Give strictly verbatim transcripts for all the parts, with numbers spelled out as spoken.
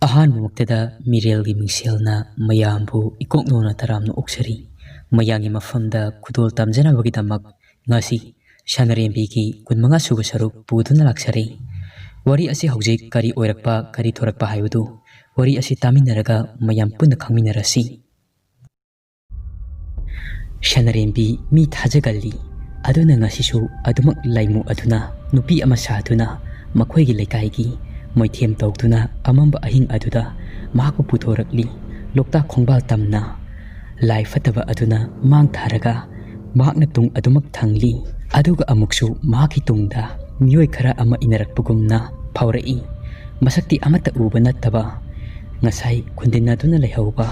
ꯑꯍꯥꯟꯕꯃꯛꯇꯗ ꯃꯤꯔꯦꯜꯒꯤ ꯃꯤꯡꯁꯦꯜꯅ ꯃꯌꯥꯝꯕꯨ ꯏꯀꯣꯛ ꯅꯧꯅ ꯇꯔꯥꯝꯅ ꯑꯣꯛꯆꯔꯤ꯫ ꯃꯌꯥꯝꯒꯤ ꯃꯐꯝꯗ ꯈꯨꯗꯣꯜ ꯇꯝꯖꯅꯕꯒꯤꯗꯃꯛ ꯉꯁꯤ ꯁꯅꯔꯦꯝꯕꯤꯒꯤ ꯀꯨꯟꯃꯉꯥ ꯁꯨꯕ ꯁꯔꯨꯛ ꯄꯨꯗꯨꯅ ꯂꯥꯛꯆꯔꯤ꯫ ꯋꯥꯔꯤ ꯑꯁꯤ ꯍꯧꯖꯤꯛ ꯀꯔꯤ ꯑꯣꯏꯔꯛꯄ, ꯀꯔꯤ ꯊꯣꯔꯛꯄ ꯍꯥꯏꯕꯗꯨ ꯋꯥꯔꯤ ꯑꯁꯤ ꯇꯥꯃꯤꯟꯅꯔꯒ ꯃꯌꯥꯝ ꯄꯨꯟꯅ ꯈꯪꯃꯤꯟꯅꯔꯁꯤ꯫ ꯁꯅꯔꯦꯝꯕꯤ ꯃꯤ ꯊꯥꯖꯒꯜꯂꯤ꯫ ꯑꯗꯨꯅ ꯉꯁꯤꯁꯨ ꯑꯗꯨꯃꯛ ꯂꯥꯏꯃꯨ ꯑꯗꯨꯅ ꯅꯨꯄꯤ ꯑꯃ ꯁꯥꯗꯨꯅ ꯃꯈꯣꯏꯒꯤ ꯂꯩꯀꯥꯏꯒꯤ ꯃꯣꯏꯊꯦꯝ ꯇꯧꯗꯨꯅ ꯑꯃꯝꯕ ꯑꯍꯤꯡ ꯑꯗꯨꯗ ꯃꯍꯥꯛꯄꯨ ꯄꯨꯊꯣꯔꯛꯂꯤ꯫ ꯂꯣꯛꯇꯥꯛ ꯈꯣꯡꯕꯥꯜ ꯇꯝꯅ ꯂꯥꯏ ꯐꯠꯇꯕ ꯑꯗꯨꯅ ꯃꯥꯡ ꯊꯥꯔꯒ ꯃꯍꯥꯛꯅ ꯇꯨꯡ ꯑꯗꯨꯃꯛ ꯊꯪꯂꯤ꯫ ꯑꯗꯨꯒ ꯑꯃꯨꯛꯁꯨ ꯃꯍꯥꯛꯀꯤ ꯇꯨꯡꯗ ꯃꯤꯑꯣꯏ ꯈꯔ ꯑꯃ ꯏꯟꯅꯔꯛꯄꯒꯨꯝꯅ ꯐꯥꯎꯔꯛꯏ꯫ ꯃꯁꯛꯇꯤ ꯑꯃꯠꯇ ꯎꯕ ꯅꯠꯇꯕ ꯉꯁꯥꯏ ꯈꯨꯟꯗꯤꯟꯅꯗꯨꯅ ꯂꯩꯍꯧꯕ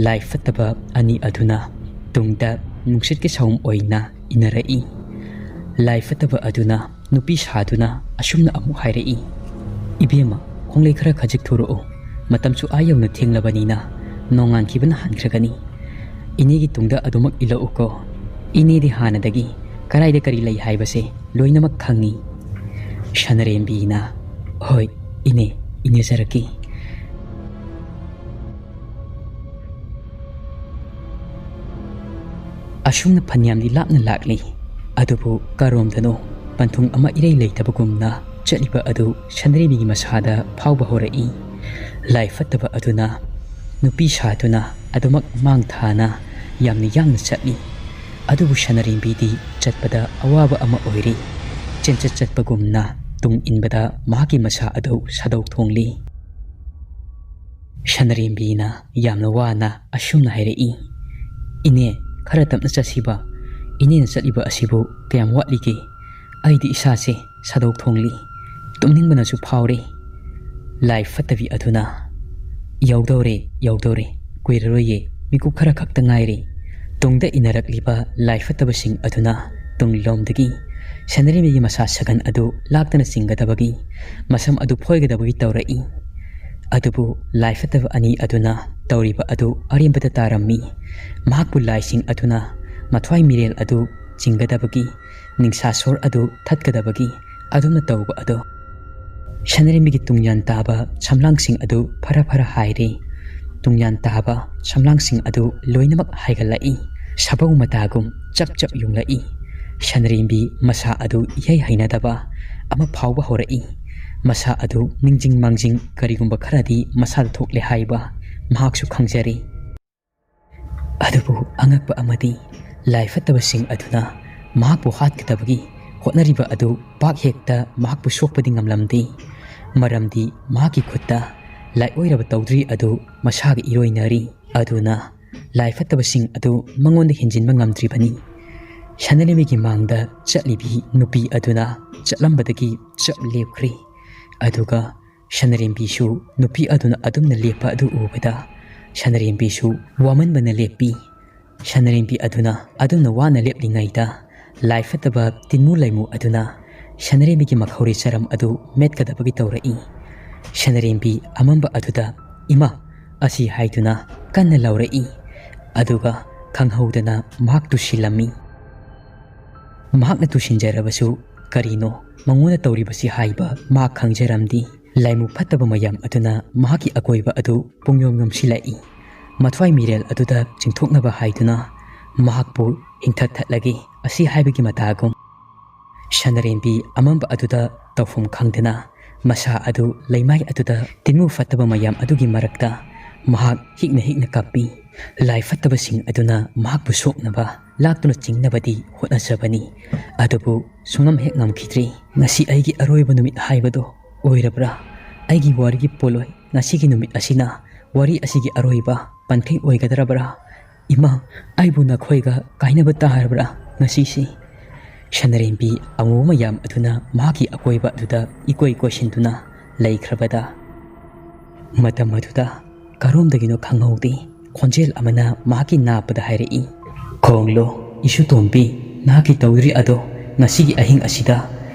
ꯂꯥꯏ ꯐꯠꯇꯕ ꯑꯅꯤ ꯑꯗꯨꯅ ꯇꯨꯡꯗ ꯅꯨꯡꯁꯤꯠꯀꯤ ꯁꯥꯎꯝ ꯑꯣꯏꯅ ꯏꯟꯅꯔꯛꯏ꯫ ꯂꯥꯏ ꯐꯠꯇꯕ ꯑꯗꯨꯅ ꯅꯨꯄꯤ ꯁꯥꯗꯨꯅ ꯑꯁꯨꯝꯅ ꯑꯃꯨꯛ ꯍꯥꯏꯔꯛꯏ, "ꯏꯕꯦꯝꯃ, ꯈꯣꯡꯂꯩ ꯈꯔ ꯈꯖꯤꯛ ꯊꯨꯔꯛꯎ꯫ ꯃꯇꯝꯁꯨ ꯑꯥ ꯌꯧꯅ ꯊꯦꯡꯂꯕꯅꯤꯅ ꯅꯣꯡꯉꯥꯟꯈꯤꯕꯅ ꯍꯥꯟꯈ꯭ꯔꯒꯅꯤ꯫ ꯏꯅꯦꯒꯤ ꯇꯨꯡꯗ ꯑꯗꯨꯃꯛ ꯏꯜꯂꯛꯎꯀꯣ꯫ ꯏꯅꯦꯗꯤ ꯍꯥꯟꯅꯗꯒꯤ ꯀꯗꯥꯏꯗ ꯀꯔꯤ ꯂꯩ ꯍꯥꯏꯕꯁꯦ ꯂꯣꯏꯅꯃꯛ ꯈꯪꯉꯤ꯫" ꯁꯅꯔꯦꯝꯕꯤꯅ, "ꯍꯣꯏ, ꯏꯅꯦ, ꯏꯟꯅꯖꯔꯛꯀꯦ꯫" ꯑꯁꯨꯝꯅ ꯐꯅꯌꯥꯝꯗꯤ ꯂꯥꯞꯅ ꯂꯥꯛꯂꯤ, ꯑꯗꯨꯕꯨ ꯀꯔꯣꯝꯗꯅꯣ ꯄꯟꯊꯨꯡ ꯑꯃ ꯏꯔꯩ ꯂꯩꯇꯕꯒꯨꯝꯅ ꯆꯠꯂꯤꯕ ꯑꯗꯨ ꯁꯅꯔꯦꯝꯕꯤꯒꯤ ꯃꯁꯥꯗ ꯐꯥꯎꯕ ꯍꯧꯔꯛꯏ꯫ ꯂꯥꯏ ꯐꯠꯇꯕ ꯑꯗꯨꯅ ꯅꯨꯄꯤ ꯁꯥꯗꯨꯅ ꯑꯗꯨꯃꯛ ꯃꯥꯡ ꯊꯥꯅ ꯌꯥꯝꯅ ꯌꯥꯡꯅ ꯆꯠꯂꯤ꯫ ꯑꯗꯨꯕꯨ ꯁꯅꯔꯦꯝꯕꯤꯗꯤ ꯆꯠꯄꯗ ꯑꯋꯥꯕ ꯑꯃ ꯑꯣꯏꯔꯤ꯫ ꯆꯦꯟꯆꯠ ꯆꯠꯄꯒꯨꯝꯅ ꯇꯨꯡ ꯏꯟꯕꯗ ꯃꯍꯥꯛꯀꯤ ꯃꯁꯥ ꯑꯗꯨ ꯁꯥꯗꯣꯛ ꯊꯣꯡꯂꯤ꯫ ꯁꯅꯔꯦꯝꯕꯤꯅ ꯌꯥꯝꯅ ꯋꯥꯅ ꯑꯁꯨꯝꯅ ꯍꯥꯏꯔꯛꯏ, "ꯏꯅꯦ, ꯈꯔ ꯇꯞꯅ ꯆꯠꯁꯤꯕ꯫ ꯏꯅꯦꯅ ꯆꯠꯂꯤꯕ ꯑꯁꯤꯕꯨ ꯀꯌꯥꯝ ꯋꯥꯠꯂꯤꯒꯦ? ꯑꯩꯗꯤ ꯏꯁꯥꯁꯦ ꯁꯥꯗꯣꯛ ꯊꯣꯡꯂꯤ꯫ ꯇꯨꯝꯅꯤꯡꯕꯅꯁꯨ ꯐꯥꯎꯔꯦ꯫" ꯂꯥꯏ ꯐꯠꯇꯕꯤ ꯑꯗꯨꯅ, "ꯌꯧꯗꯧꯔꯦ, ꯌꯧꯗꯧꯔꯦ꯫ ꯀꯨꯏꯔꯔꯣꯏꯌꯦ, ꯃꯤꯀꯨꯞ ꯈꯔ ꯈꯛꯇ ꯉꯥꯏꯔꯦ꯫" ꯇꯨꯡꯗ ꯏꯟꯅꯔꯛꯂꯤꯕ ꯂꯥꯏ ꯐꯠꯇꯕꯁꯤꯡ ꯑꯗꯨꯅ ꯇꯨꯡꯂꯣꯝꯗꯒꯤ ꯁꯅꯔꯦꯝꯕꯤꯒꯤ ꯃꯁꯥ ꯁꯒꯟ ꯑꯗꯨ ꯂꯥꯛꯇꯅ ꯆꯤꯡꯒꯗꯕꯒꯤ, ꯃꯁꯝ ꯑꯗꯨ ꯐꯣꯏꯒꯗꯕꯒꯤ ꯇꯧꯔꯛꯏ꯫ ꯑꯗꯨꯕꯨ ꯂꯥꯏ ꯐꯠꯇꯕ ꯑꯅꯤ ꯑꯗꯨꯅ ꯇꯧꯔꯤꯕ ꯑꯗꯨ ꯑꯔꯦꯝꯕꯗ ꯇꯥꯔꯝꯃꯤ꯫ ꯃꯍꯥꯛꯄꯨ ꯂꯥꯏꯁꯤꯡ ꯑꯗꯨꯅ ꯃꯊ꯭ꯋꯥꯏ ꯃꯤꯔꯦꯜ ꯑꯗꯨ ꯆꯤꯡꯒꯗꯕꯒꯤ, ꯅꯤꯡꯁꯥ ꯁꯣꯔ ꯑꯗꯨ ꯊꯠꯀꯗꯕꯒꯤ ꯑꯗꯨꯝꯅ ꯇꯧꯕ ꯑꯗꯨ꯫ ꯁꯅꯔꯦꯝꯕꯤꯒꯤ ꯇꯨꯡꯌꯥꯟ ꯇꯥꯕ ꯁꯝꯂꯥꯡꯁꯤꯡ ꯑꯗꯨ ꯐꯔ ꯐꯔ ꯍꯥꯏꯔꯦ꯫ ꯇꯨꯡꯌꯥꯟ ꯇꯥꯕ ꯁꯝꯂꯥꯡꯁꯤꯡ ꯑꯗꯨ ꯂꯣꯏꯅꯃꯛ ꯍꯥꯏꯒꯠꯂꯛꯏ꯫ ꯁꯥꯕꯧ ꯃꯇꯥꯒꯨꯝ ꯆꯞ ꯆꯞ ꯌꯨꯡꯂꯛꯏ꯫ ꯁꯅꯔꯦꯝꯕꯤ ꯃꯁꯥ ꯑꯗꯨ ꯏꯍꯩ ꯍꯩꯅꯗꯕ ꯑꯃ ꯐꯥꯎꯕ ꯍꯧꯔꯛꯏ꯫ ꯃꯁꯥ ꯑꯗꯨ ꯅꯤꯡꯖꯤꯡ ꯃꯥꯡꯖꯤꯡ ꯀꯔꯤꯒꯨꯝꯕ ꯈꯔꯗꯤ ꯃꯁꯥꯗ ꯊꯣꯛꯂꯦ ꯍꯥꯏꯕ ꯃꯍꯥꯛꯁꯨ ꯈꯪꯖꯔꯤ꯫ ꯑꯗꯨꯕꯨ ꯑꯉꯛꯄ ꯑꯃꯗꯤ, ꯂꯥꯏ ꯐꯠꯇꯕꯁꯤꯡ ꯑꯗꯨꯅ ꯃꯍꯥꯛꯄꯨ ꯍꯥꯠꯀꯗꯕꯒꯤ ꯍꯣꯠꯅꯔꯤꯕ ꯑꯗꯨ ꯄꯥꯛ ꯍꯦꯛꯇ ꯃꯍꯥꯛꯄꯨ ꯁꯣꯛꯄꯗꯤ ꯉꯝꯂꯝꯗꯦ꯫ ꯃꯔꯝꯗꯤ ꯃꯍꯥꯛꯀꯤ ꯈꯨꯠꯇ ꯂꯥꯏꯑꯣꯏꯔꯕ ꯇꯧꯗ꯭ꯔꯤ ꯑꯗꯨ ꯃꯁꯥꯒ ꯏꯔꯣꯏꯅꯔꯤ꯫ ꯑꯗꯨꯅ ꯂꯥꯏ ꯐꯠꯇꯕꯁꯤꯡ ꯑꯗꯨ ꯃꯉꯣꯟꯗ ꯍꯦꯟꯖꯤꯟꯕ ꯉꯝꯗ꯭ꯔꯤꯕꯅꯤ꯫ ꯁꯅꯔꯦꯝꯕꯤꯒꯤ ꯃꯥꯡꯗ ꯆꯠꯂꯤꯕꯤ ꯅꯨꯄꯤ ꯑꯗꯨꯅ ꯆꯠꯂꯝꯕꯗꯒꯤ ꯆꯞ ꯂꯦꯞꯈ꯭ꯔꯦ꯫ ꯑꯗꯨꯒ ꯁꯅꯔꯦꯝꯕꯤꯁꯨ ꯅꯨꯄꯤ ꯑꯗꯨꯅ ꯑꯗꯨꯝꯅ ꯂꯦꯞꯄ ꯑꯗꯨ ꯎꯕꯗ, ꯁꯅꯔꯦꯝꯕꯤꯁꯨ ꯋꯥꯃꯟꯕꯅ ꯂꯦꯞꯄꯤ꯫ ꯁꯅꯔꯦꯝꯕꯤ ꯑꯗꯨꯅ ꯑꯗꯨꯝꯅ ꯋꯥꯅ ꯂꯦꯞꯂꯤꯉꯩꯗ, ꯂꯥꯏ ꯐꯠꯇꯕ ꯇꯤꯟꯃꯨ ꯂꯩꯃꯨ ꯑꯗꯨꯅ ꯁꯅꯔꯦꯝꯕꯤꯒꯤ ꯃꯈꯧꯔꯤ ꯆꯔꯝ ꯑꯗꯨ ꯃꯦꯠꯀꯗꯕꯒꯤ ꯇꯧꯔꯛꯏ꯫ ꯁꯅꯔꯦꯝꯕꯤ ꯑꯃꯝꯕ ꯑꯗꯨꯗ, "ꯏꯃꯥ!" ꯑꯁꯤ ꯍꯥꯏꯗꯨꯅ ꯀꯟꯅ ꯂꯥꯎꯔꯛꯏ꯫ ꯑꯗꯨꯒ ꯈꯪꯍꯧꯗꯅ ꯃꯍꯥꯛ ꯇꯨꯁꯤꯜꯂꯝꯃꯤ꯫ ꯃꯍꯥꯛꯅ ꯇꯨꯁꯤꯟꯖꯔꯕꯁꯨ, ꯀꯔꯤꯅꯣ ꯃꯉꯣꯟꯗ ꯇꯧꯔꯤꯕꯁꯤ ꯍꯥꯏꯕ ꯃꯍꯥꯛ ꯈꯪꯖꯔꯝꯗꯦ꯫ ꯂꯥꯏꯃꯨ ꯐꯠꯇꯕ ꯃꯌꯥꯝ ꯑꯗꯨꯅ ꯃꯍꯥꯛꯀꯤ ꯑꯀꯣꯏꯕ ꯑꯗꯨ ꯄꯨꯡꯌꯣꯝ ꯌꯣꯝꯁꯤꯜꯂꯛꯏ꯫ ꯃꯊ꯭ꯋꯥꯏ ꯃꯤꯔꯦꯜ ꯑꯗꯨꯗ ꯆꯤꯡꯊꯣꯛꯅꯕ ꯍꯥꯏꯗꯨꯅ ꯃꯍꯥꯛꯄꯨ ꯍꯤꯡꯊꯠ ꯊꯠꯂꯒꯦ ꯑꯁꯤ ꯍꯥꯏꯕꯒꯤ ꯃꯇꯥꯒꯨꯝ꯫ ꯁꯅꯔꯦꯝꯕꯤ ꯑꯃꯝꯕ ꯑꯗꯨꯗ ꯇꯧꯐꯝ ꯈꯪꯗꯅ, ꯃꯁꯥ ꯑꯗꯨ ꯂꯩꯃꯥꯏ ꯑꯗꯨꯗ ꯇꯤꯟꯃꯨ ꯐꯠꯇꯕ ꯃꯌꯥꯝ ꯑꯗꯨꯒꯤ ꯃꯔꯛꯇ ꯃꯍꯥꯛ ꯍꯤꯛꯅ ꯍꯤꯛꯅ ꯀꯞꯄꯤ꯫ ꯂꯥꯏ ꯐꯠꯇꯕꯁꯤꯡ ꯑꯗꯨꯅ ꯃꯍꯥꯛꯄꯨ ꯁꯣꯛꯅꯕ, ꯂꯥꯛꯇꯨꯅ ꯆꯤꯡꯅꯕꯗꯤ ꯍꯣꯠꯅꯖꯕꯅꯤ, ꯑꯗꯨꯕꯨ ꯁꯨꯡꯉꯝ ꯍꯦꯛ ꯉꯝꯈꯤꯗ꯭ꯔꯦ꯫ ꯉꯁꯤ ꯑꯩꯒꯤ ꯑꯔꯣꯏꯕ ꯅꯨꯃꯤꯠ ꯍꯥꯏꯕꯗꯣ ꯑꯣꯏꯔꯕ꯭ꯔꯥ? ꯑꯩꯒꯤ ꯋꯥꯔꯤꯒꯤ ꯄꯣꯠꯂꯣꯏ ꯉꯁꯤꯒꯤ ꯅꯨꯃꯤꯠ ꯑꯁꯤꯅ ꯋꯥꯔꯤ ꯑꯁꯤꯒꯤ ꯑꯔꯣꯏꯕ ꯄꯟꯊꯩ ꯑꯣꯏꯒꯗ꯭ꯔꯕ꯭ꯔꯥ? ꯏꯃꯥ, ꯑꯩꯕꯨ ꯅꯈꯣꯏꯒ ꯀꯥꯏꯅꯕ ꯇꯥꯔꯕ꯭ꯔꯥ ꯉꯁꯤꯁꯤ? ꯁꯅꯔꯦꯝꯕꯤ ꯑꯃꯨꯕ ꯃꯌꯥꯝ ꯑꯗꯨꯅ ꯃꯍꯥꯛꯀꯤ ꯑꯀꯣꯏꯕ ꯑꯗꯨꯗ ꯏꯀꯣꯏ ꯀꯣꯏꯁꯤꯟꯗꯨꯅ ꯂꯩꯈ꯭ꯔꯕꯗ, ꯃꯇꯝ ꯑꯗꯨꯗ ꯀꯔꯣꯝꯗꯒꯤꯅꯣ ꯈꯪꯍꯧꯗꯦ, ꯈꯣꯟꯖꯦꯜ ꯑꯃꯅ ꯃꯍꯥꯛꯀꯤ ꯅꯥꯄꯗ ꯍꯥꯏꯔꯛꯏ, "ꯈꯣꯡꯂꯣ, ꯏꯁꯨꯇꯣꯝꯕꯤ, ꯅꯍꯥꯛꯀꯤ ꯇꯧꯗ꯭ꯔꯤ ꯑꯗꯣ ꯉꯁꯤꯒꯤ ꯑꯍꯤꯡ ꯑꯁꯤꯗ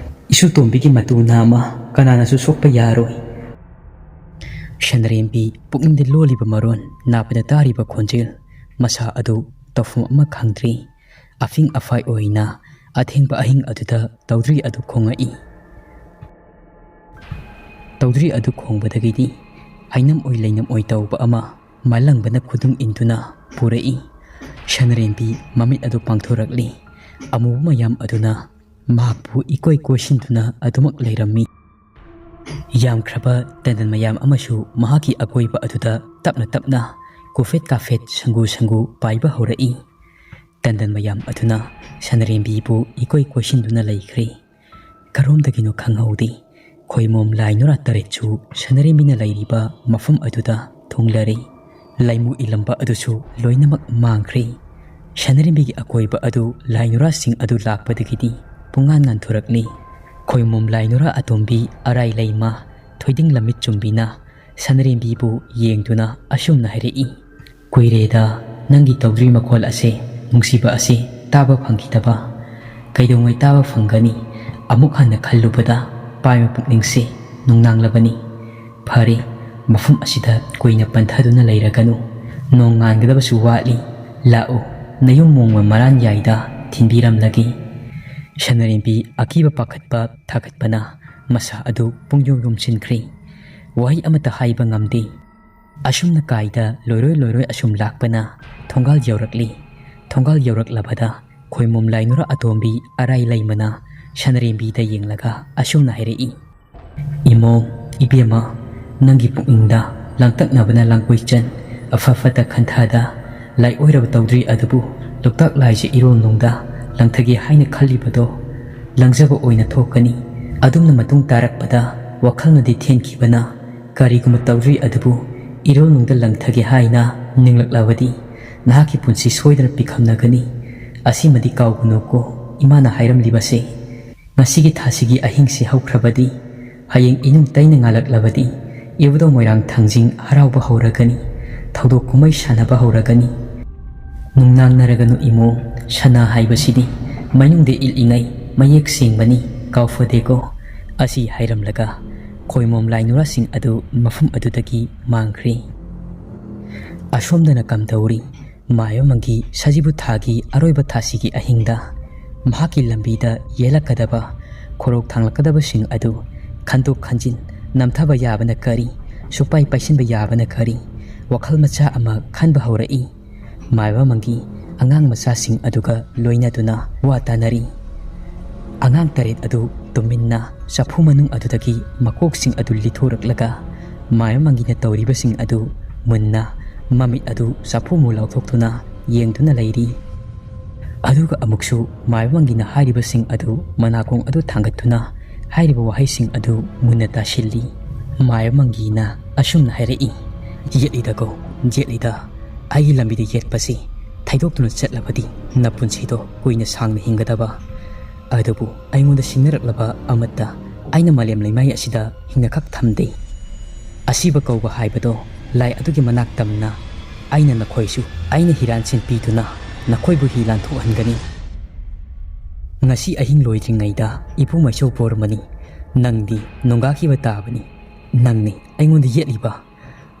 ꯏꯁꯨꯇꯣꯝꯕꯤꯒꯤ ꯃꯇꯨ ꯅꯥꯝꯃ ꯀꯅꯥꯅꯁꯨ ꯁꯣꯛꯄ ꯌꯥꯔꯣꯏ꯫" ꯁꯅꯔꯦꯝꯕꯤ ꯄꯨꯛꯅꯤꯡꯗ ꯂꯣꯜꯂꯤꯕ ꯃꯔꯣꯟ ꯅꯥꯄꯗ ꯇꯥꯔꯤꯕ ꯈꯣꯟꯖꯦꯜ, ꯃꯁꯥ ꯑꯗꯨ ꯇꯧꯐꯝ ꯑꯃ ꯈꯪꯗ꯭ꯔꯤ꯫ ꯑꯐꯤꯡ ꯑꯐꯥꯏ ꯑꯣꯏꯅ ꯑꯊꯦꯡꯕ ꯑꯍꯤꯡ ꯑꯗꯨꯗ ꯇꯧꯗ꯭ꯔꯤ ꯑꯗꯨ ꯈꯣꯡꯉꯛꯏ꯫ ꯇꯧꯗ꯭ꯔꯤ ꯑꯗꯨ ꯈꯣꯡꯕꯗꯒꯤꯗꯤ ꯑꯩꯅꯝ ꯑꯣꯏ ꯂꯩꯅꯝ ꯑꯣꯏ ꯇꯧꯕ ꯑꯃ ꯃꯥꯂꯪꯕꯅ ꯈꯨꯗꯨꯡ ꯏꯟꯗꯨꯅ ꯄꯨꯔꯛꯏ꯫ ꯁꯅꯔꯦꯝꯕꯤ ꯃꯃꯤꯠ ꯑꯗꯨ ꯄꯥꯡꯊꯣꯔꯛꯂꯤ꯫ ꯑꯃꯨꯕ ꯃꯌꯥꯝ ꯑꯗꯨꯅ ꯃꯍꯥꯛꯄꯨ ꯏꯀꯣꯏ ꯀꯣꯏꯁꯤꯟꯗꯨꯅ ꯑꯗꯨꯃꯛ ꯂꯩꯔꯝꯃꯤ꯫ ꯌꯥꯝꯈ꯭ꯔꯕ ꯇꯟꯗꯟ ꯃꯌꯥꯝ ꯑꯃꯁꯨ ꯃꯍꯥꯛꯀꯤ ꯑꯀꯣꯏꯕ ꯑꯗꯨꯗ ꯇꯞꯅ ꯇꯞꯅ ꯀꯣꯐꯦꯠ ꯀꯥꯐꯦꯠ ꯁꯪꯒꯨ ꯁꯪꯒꯨ ꯄꯥꯏꯕ ꯍꯧꯔꯛꯏ꯫ ꯇꯟꯗꯟ ꯃꯌꯥꯝ ꯑꯗꯨꯅ ꯁꯅꯔꯦꯝꯕꯤꯕꯨ ꯏꯀꯣꯏ ꯀꯣꯏꯁꯤꯟꯗꯨꯅ ꯂꯩꯈ꯭ꯔꯦ꯫ ꯀꯔꯣꯝꯗꯒꯤꯅꯣ ꯈꯪꯍꯧꯗꯦ, ꯈꯣꯏꯃꯣꯝ ꯂꯥꯏ ꯅꯨꯔꯥ ꯇꯔꯦꯠꯁꯨ ꯁꯅꯔꯦꯝꯕꯤꯅ ꯂꯩꯔꯤꯕ ꯃꯐꯝ ꯑꯗꯨꯗ ꯊꯨꯡꯂꯔꯦ꯫ ꯂꯩꯃꯨ ꯏꯂꯝꯕ ꯑꯗꯨꯁꯨ ꯂꯣꯏꯅꯃꯛ ꯃꯥꯡꯈ꯭ꯔꯦ꯫ ꯁꯅꯔꯦꯝꯕꯤꯒꯤ ꯑꯀꯣꯏꯕ ꯑꯗꯨ ꯂꯥꯏ ꯅꯨꯔꯥꯁꯤꯡ ꯑꯗꯨ ꯂꯥꯛꯄꯗꯒꯤꯗꯤ ꯄꯨꯡꯉꯥꯟ ꯉꯥꯟꯊꯣꯔꯛꯂꯤ꯫ ꯈꯣꯏꯃꯣꯝ ꯂꯥꯏ ꯅꯨꯔꯥ ꯑꯇꯣꯝꯕꯤ ꯑꯔꯥꯏ ꯂꯩꯃ ꯊꯣꯏꯗꯤꯡ ꯂꯝꯃꯤꯠ ꯆꯨꯝꯕꯤꯅ ꯁꯅꯔꯦꯝꯕꯤꯕꯨ ꯌꯦꯡꯗꯨꯅ ꯑꯁꯨꯝꯅ ꯍꯥꯏꯔꯛꯏ, "ꯀꯨꯏꯔꯦꯗ ꯅꯪꯒꯤ ꯇꯧꯗ꯭ꯔꯤ ꯃꯈꯣꯜ ꯑꯁꯦ, ꯅꯨꯡꯁꯤꯕ ꯑꯁꯦ ꯇꯥꯕ ꯐꯪꯈꯤꯗꯕ꯫ ꯀꯩꯗꯧꯉꯩ ꯇꯥꯕ ꯐꯪꯒꯅꯤ? ꯑꯃꯨꯛ ꯍꯟꯅ ꯈꯜꯂꯨꯕꯗ ꯄꯥꯏꯕ ꯄꯨꯛꯅꯤꯡꯁꯦ ꯅꯨꯡꯅꯥꯡꯂꯕꯅꯤ꯫ ꯐꯔꯦ, ꯃꯐꯝ ꯑꯁꯤꯗ ꯀꯨꯏꯅ ꯄꯟꯊꯗꯨꯅ ꯂꯩꯔꯒꯅꯨ꯫ ꯅꯣꯡ ꯉꯥꯟꯒꯗꯕꯁꯨ ꯋꯥꯠꯂꯤ꯫ ꯂꯥꯛꯎ, ꯅꯌꯨꯝ ꯃꯣꯡꯃ ꯃꯔꯥꯟ ꯌꯥꯏꯗ ꯊꯤꯟꯕꯤꯔꯝꯂꯒꯦ꯫" ꯁꯅꯔꯦꯝꯕꯤ ꯑꯀꯤꯕ ꯄꯥꯈꯠꯄ ꯊꯥꯒꯠꯄꯅ ꯃꯁꯥ ꯑꯗꯨ ꯄꯨꯡꯌꯣꯝ ꯌꯣꯝꯁꯤꯟꯈ꯭ꯔꯦ꯫ ꯋꯥꯍꯩ ꯑꯃꯠꯇ ꯍꯥꯏꯕ ꯉꯝꯗꯦ꯫ ꯑꯁꯨꯝꯅ ꯀꯥꯏꯗ ꯂꯣꯏꯔꯣꯏ ꯂꯣꯏꯔꯣꯏ ꯑꯁꯨꯝ ꯂꯥꯛꯄꯅ ꯊꯣꯡꯒꯥꯜ ꯌꯧꯔꯛꯂꯤ꯫ ꯊꯣꯡꯒꯥꯜ ꯌꯧꯔꯛꯂꯕꯗ ꯈꯣꯏꯃꯣꯝ ꯂꯥꯏꯅꯨꯔ ꯑꯇꯣꯝꯕꯤ ꯑꯔꯥꯏ ꯂꯩꯃꯅ ꯁꯅꯔꯦꯝꯕꯤꯗ ꯌꯦꯡꯂꯒ ꯑꯁꯨꯝꯅ ꯍꯥꯏꯔꯛꯏ, "ꯏꯃꯣꯝ, ꯏꯕꯦꯝꯃ, ꯅꯪꯒꯤ ꯄꯨꯛꯅꯤꯡꯗ ꯂꯥꯡꯇꯛꯅꯕꯅ ꯂꯥꯡꯒꯣꯏꯆꯟ ꯑꯐ ꯐꯠꯇ ꯈꯟꯊꯗ ꯂꯥꯏꯑꯣꯏꯔꯕ ꯇꯧꯗ꯭ꯔꯤ ꯑꯗꯨꯕꯨ ꯂꯣꯛꯇꯥꯛ ꯂꯥꯏꯁꯦ ꯏꯔꯣꯜ ꯅꯨꯡꯗ ꯂꯪꯊꯒꯦ ꯍꯥꯏꯅ ꯈꯜꯂꯤꯕꯗꯣ ꯂꯪꯖꯕ ꯑꯣꯏꯅ ꯊꯣꯛꯀꯅꯤ꯫ ꯑꯗꯨꯝꯅ ꯃꯇꯨꯡ ꯇꯥꯔꯛꯄꯗ ꯋꯥꯈꯜꯅꯗꯤ ꯊꯦꯟꯈꯤꯕꯅ ꯀꯔꯤꯒꯨꯝꯕ ꯇꯧꯗ꯭ꯔꯤ ꯑꯗꯨꯕꯨ ꯏꯔꯣꯜ ꯅꯨꯡꯗ ꯂꯪꯊꯒꯦ ꯍꯥꯏꯅ ꯅꯤꯡꯂꯛꯂꯕꯗꯤ ꯅꯍꯥꯛꯀꯤ ꯄꯨꯟꯁꯤ ꯁꯣꯏꯗꯅ ꯄꯤꯈꯝꯅꯒꯅꯤ꯫ ꯑꯁꯤꯃꯗꯤ ꯀꯥꯎꯒꯅꯨꯀꯣ, ꯏꯃꯥꯅ ꯍꯥꯏꯔꯝꯂꯤꯕꯁꯦ꯫ ꯉꯁꯤꯒꯤ ꯊꯥꯁꯤꯒꯤ ꯑꯍꯤꯡꯁꯤ ꯍꯧꯈ꯭ꯔꯕꯗꯤ ꯍꯌꯦꯡ ꯏꯅꯨꯡ ꯇꯩꯅ ꯉꯥꯜꯂꯛꯂꯕꯗꯤ ꯏꯕꯨꯙꯧ ꯃꯣꯏꯔꯥꯡ ꯊꯥꯡꯖꯤꯡ ꯍꯔꯥꯎꯕ ꯍꯧꯔꯒꯅꯤ, ꯊꯧꯗꯣꯛ ꯀꯨꯝꯍꯩ ꯁꯥꯟꯅꯕ ꯍꯧꯔꯒꯅꯤ꯫ ꯅꯨꯡꯅꯥꯡꯅꯔꯒꯅꯨ ꯏꯃꯣ, ꯁꯅꯥ ꯍꯥꯏꯕꯁꯤꯗꯤ ꯃꯅꯨꯡꯗ ꯏꯠꯂꯤꯉꯩ ꯃꯌꯦꯛ ꯁꯦꯡꯕꯅꯤ, ꯀꯥꯎꯐꯗꯦꯀꯣ꯫" ꯑꯁꯤ ꯍꯥꯏꯔꯝꯂꯒ ꯈꯣꯏꯃꯣꯝ ꯂꯥꯏ ꯅꯨꯔꯥꯁꯤꯡ ꯑꯗꯨ ꯃꯐꯝ ꯑꯗꯨꯗꯒꯤ ꯃꯥꯡꯈ꯭ꯔꯦ꯫ ꯑꯁꯣꯝꯗꯅ ꯀꯝꯗꯧꯔꯤ? ꯃꯥꯏꯕ ꯃꯪꯒꯤ ꯁꯖꯤꯕꯨ ꯊꯥꯒꯤ ꯑꯔꯣꯏꯕ ꯊꯥꯁꯤꯒꯤ ꯑꯍꯤꯡꯗ ꯃꯍꯥꯛꯀꯤ ꯂꯝꯕꯤꯗ ꯌꯦꯜꯂꯛꯀꯗꯕ, ꯈꯣꯔꯣꯛ ꯊꯥꯡꯂꯛꯀꯗꯕꯁꯤꯡ ꯑꯗꯨ ꯈꯟꯗꯣꯛ ꯈꯟꯖꯤꯟ ꯅꯝꯊꯕ ꯌꯥꯕꯅ ꯀꯔꯤ, ꯁꯨꯛꯄꯥꯏ ꯄꯥꯏꯁꯤꯟꯕ ꯌꯥꯕꯅ ꯀꯔꯤ, ꯋꯥꯈꯜ ꯃꯆꯥ ꯑꯃ ꯈꯟꯕ ꯍꯧꯔꯛꯏ꯫ ꯃꯥꯏꯕ ꯃꯪꯒꯤ ꯑꯉꯥꯡ ꯃꯆꯥꯁꯤꯡ ꯑꯗꯨꯒ ꯂꯣꯏꯅꯗꯨꯅ ꯋꯥ ꯇꯥꯅꯔꯤ꯫ ꯑꯉꯥꯡ ꯇꯔꯦꯠ ꯑꯗꯨ ꯇꯨꯃꯤꯟꯅ ꯆꯐꯨ ꯃꯅꯨꯡ ꯑꯗꯨꯗꯒꯤ ꯃꯀꯣꯛꯁꯤꯡ ꯑꯗꯨ ꯂꯤꯊꯣꯔꯛꯂꯒ ꯃꯥꯏꯕ ꯃꯪꯒꯤꯅ ꯇꯧꯔꯤꯕꯁꯤꯡ ꯑꯗꯨ ꯃꯨꯟꯅ ꯃꯃꯤꯠ ꯑꯗꯨ ꯆꯐꯨ ꯃꯨ ꯂꯥꯎꯊꯣꯛꯇꯨꯅ ꯌꯦꯡꯗꯨꯅ ꯂꯩꯔꯤ꯫ ꯑꯗꯨꯒ ꯑꯃꯨꯛꯁꯨ ꯃꯥꯏꯕ ꯃꯪꯒꯤꯅ ꯍꯥꯏꯔꯤꯕꯁꯤꯡ ꯑꯗꯨ ꯃꯅꯥꯀꯣꯡ ꯑꯗꯨ ꯊꯥꯡꯒꯠꯇꯨꯅ ꯍꯥꯏꯔꯤꯕ ꯋꯥꯍꯩꯁꯤꯡ ꯑꯗꯨ ꯃꯨꯟꯅ ꯇꯥꯁꯤꯜꯂꯤ꯫ ꯃꯥꯏꯕ ꯃꯪꯒꯤꯅ ꯑꯁꯨꯝꯅ ꯍꯥꯏꯔꯛꯏ, "ꯌꯦꯠꯂꯤꯗꯀꯣ, ꯌꯦꯠꯂꯤꯗ꯫ ꯑꯩꯒꯤ ꯂꯝꯕꯤꯗ ꯌꯦꯠꯄꯁꯤ ꯊꯩꯗꯣꯛꯇꯨꯅ ꯆꯠꯂꯕꯗꯤ ꯅꯄꯨꯟꯁꯤꯗꯣ ꯀꯨꯏꯅ ꯁꯥꯡꯅ ꯍꯤꯡꯒꯗꯕ꯫ ꯑꯗꯨꯕꯨ ꯑꯩꯉꯣꯟꯗ ꯁꯤꯡꯅꯔꯛꯂꯕ ꯑꯃꯠꯇ ꯑꯩꯅ ꯃꯥꯂꯦꯝ ꯂꯩꯃꯥꯏ ꯑꯁꯤꯗ ꯍꯤꯡꯅꯈꯛ ꯊꯝꯗꯦ꯫ ꯑꯁꯤꯕ ꯀꯧꯕ ꯍꯥꯏꯕꯗꯣ ꯂꯥꯏ ꯑꯗꯨꯒꯤ ꯃꯅꯥꯛ ꯇꯝꯅ ꯑꯩꯅ ꯅꯈꯣꯏꯁꯨ ꯑꯩꯅ ꯍꯤꯔꯥꯟ ꯆꯤꯟ ꯄꯤꯗꯨꯅ ꯅꯈꯣꯏꯕꯨ ꯍꯤ ꯂꯥꯟꯊꯣꯛꯍꯟꯒꯅꯤ꯫ ꯉꯁꯤ ꯑꯍꯤꯡ ꯂꯣꯏꯗ꯭ꯔꯤꯉꯩꯗ ꯏꯄꯨ ꯃꯩꯁꯧ ꯕꯣꯔꯃꯅꯤ, ꯅꯪꯗꯤ ꯅꯣꯡꯒꯥꯈꯤꯕ ꯇꯥꯕꯅꯤ꯫ ꯅꯪꯅꯤ ꯑꯩꯉꯣꯟꯗ ꯌꯦꯠꯂꯤꯕ꯫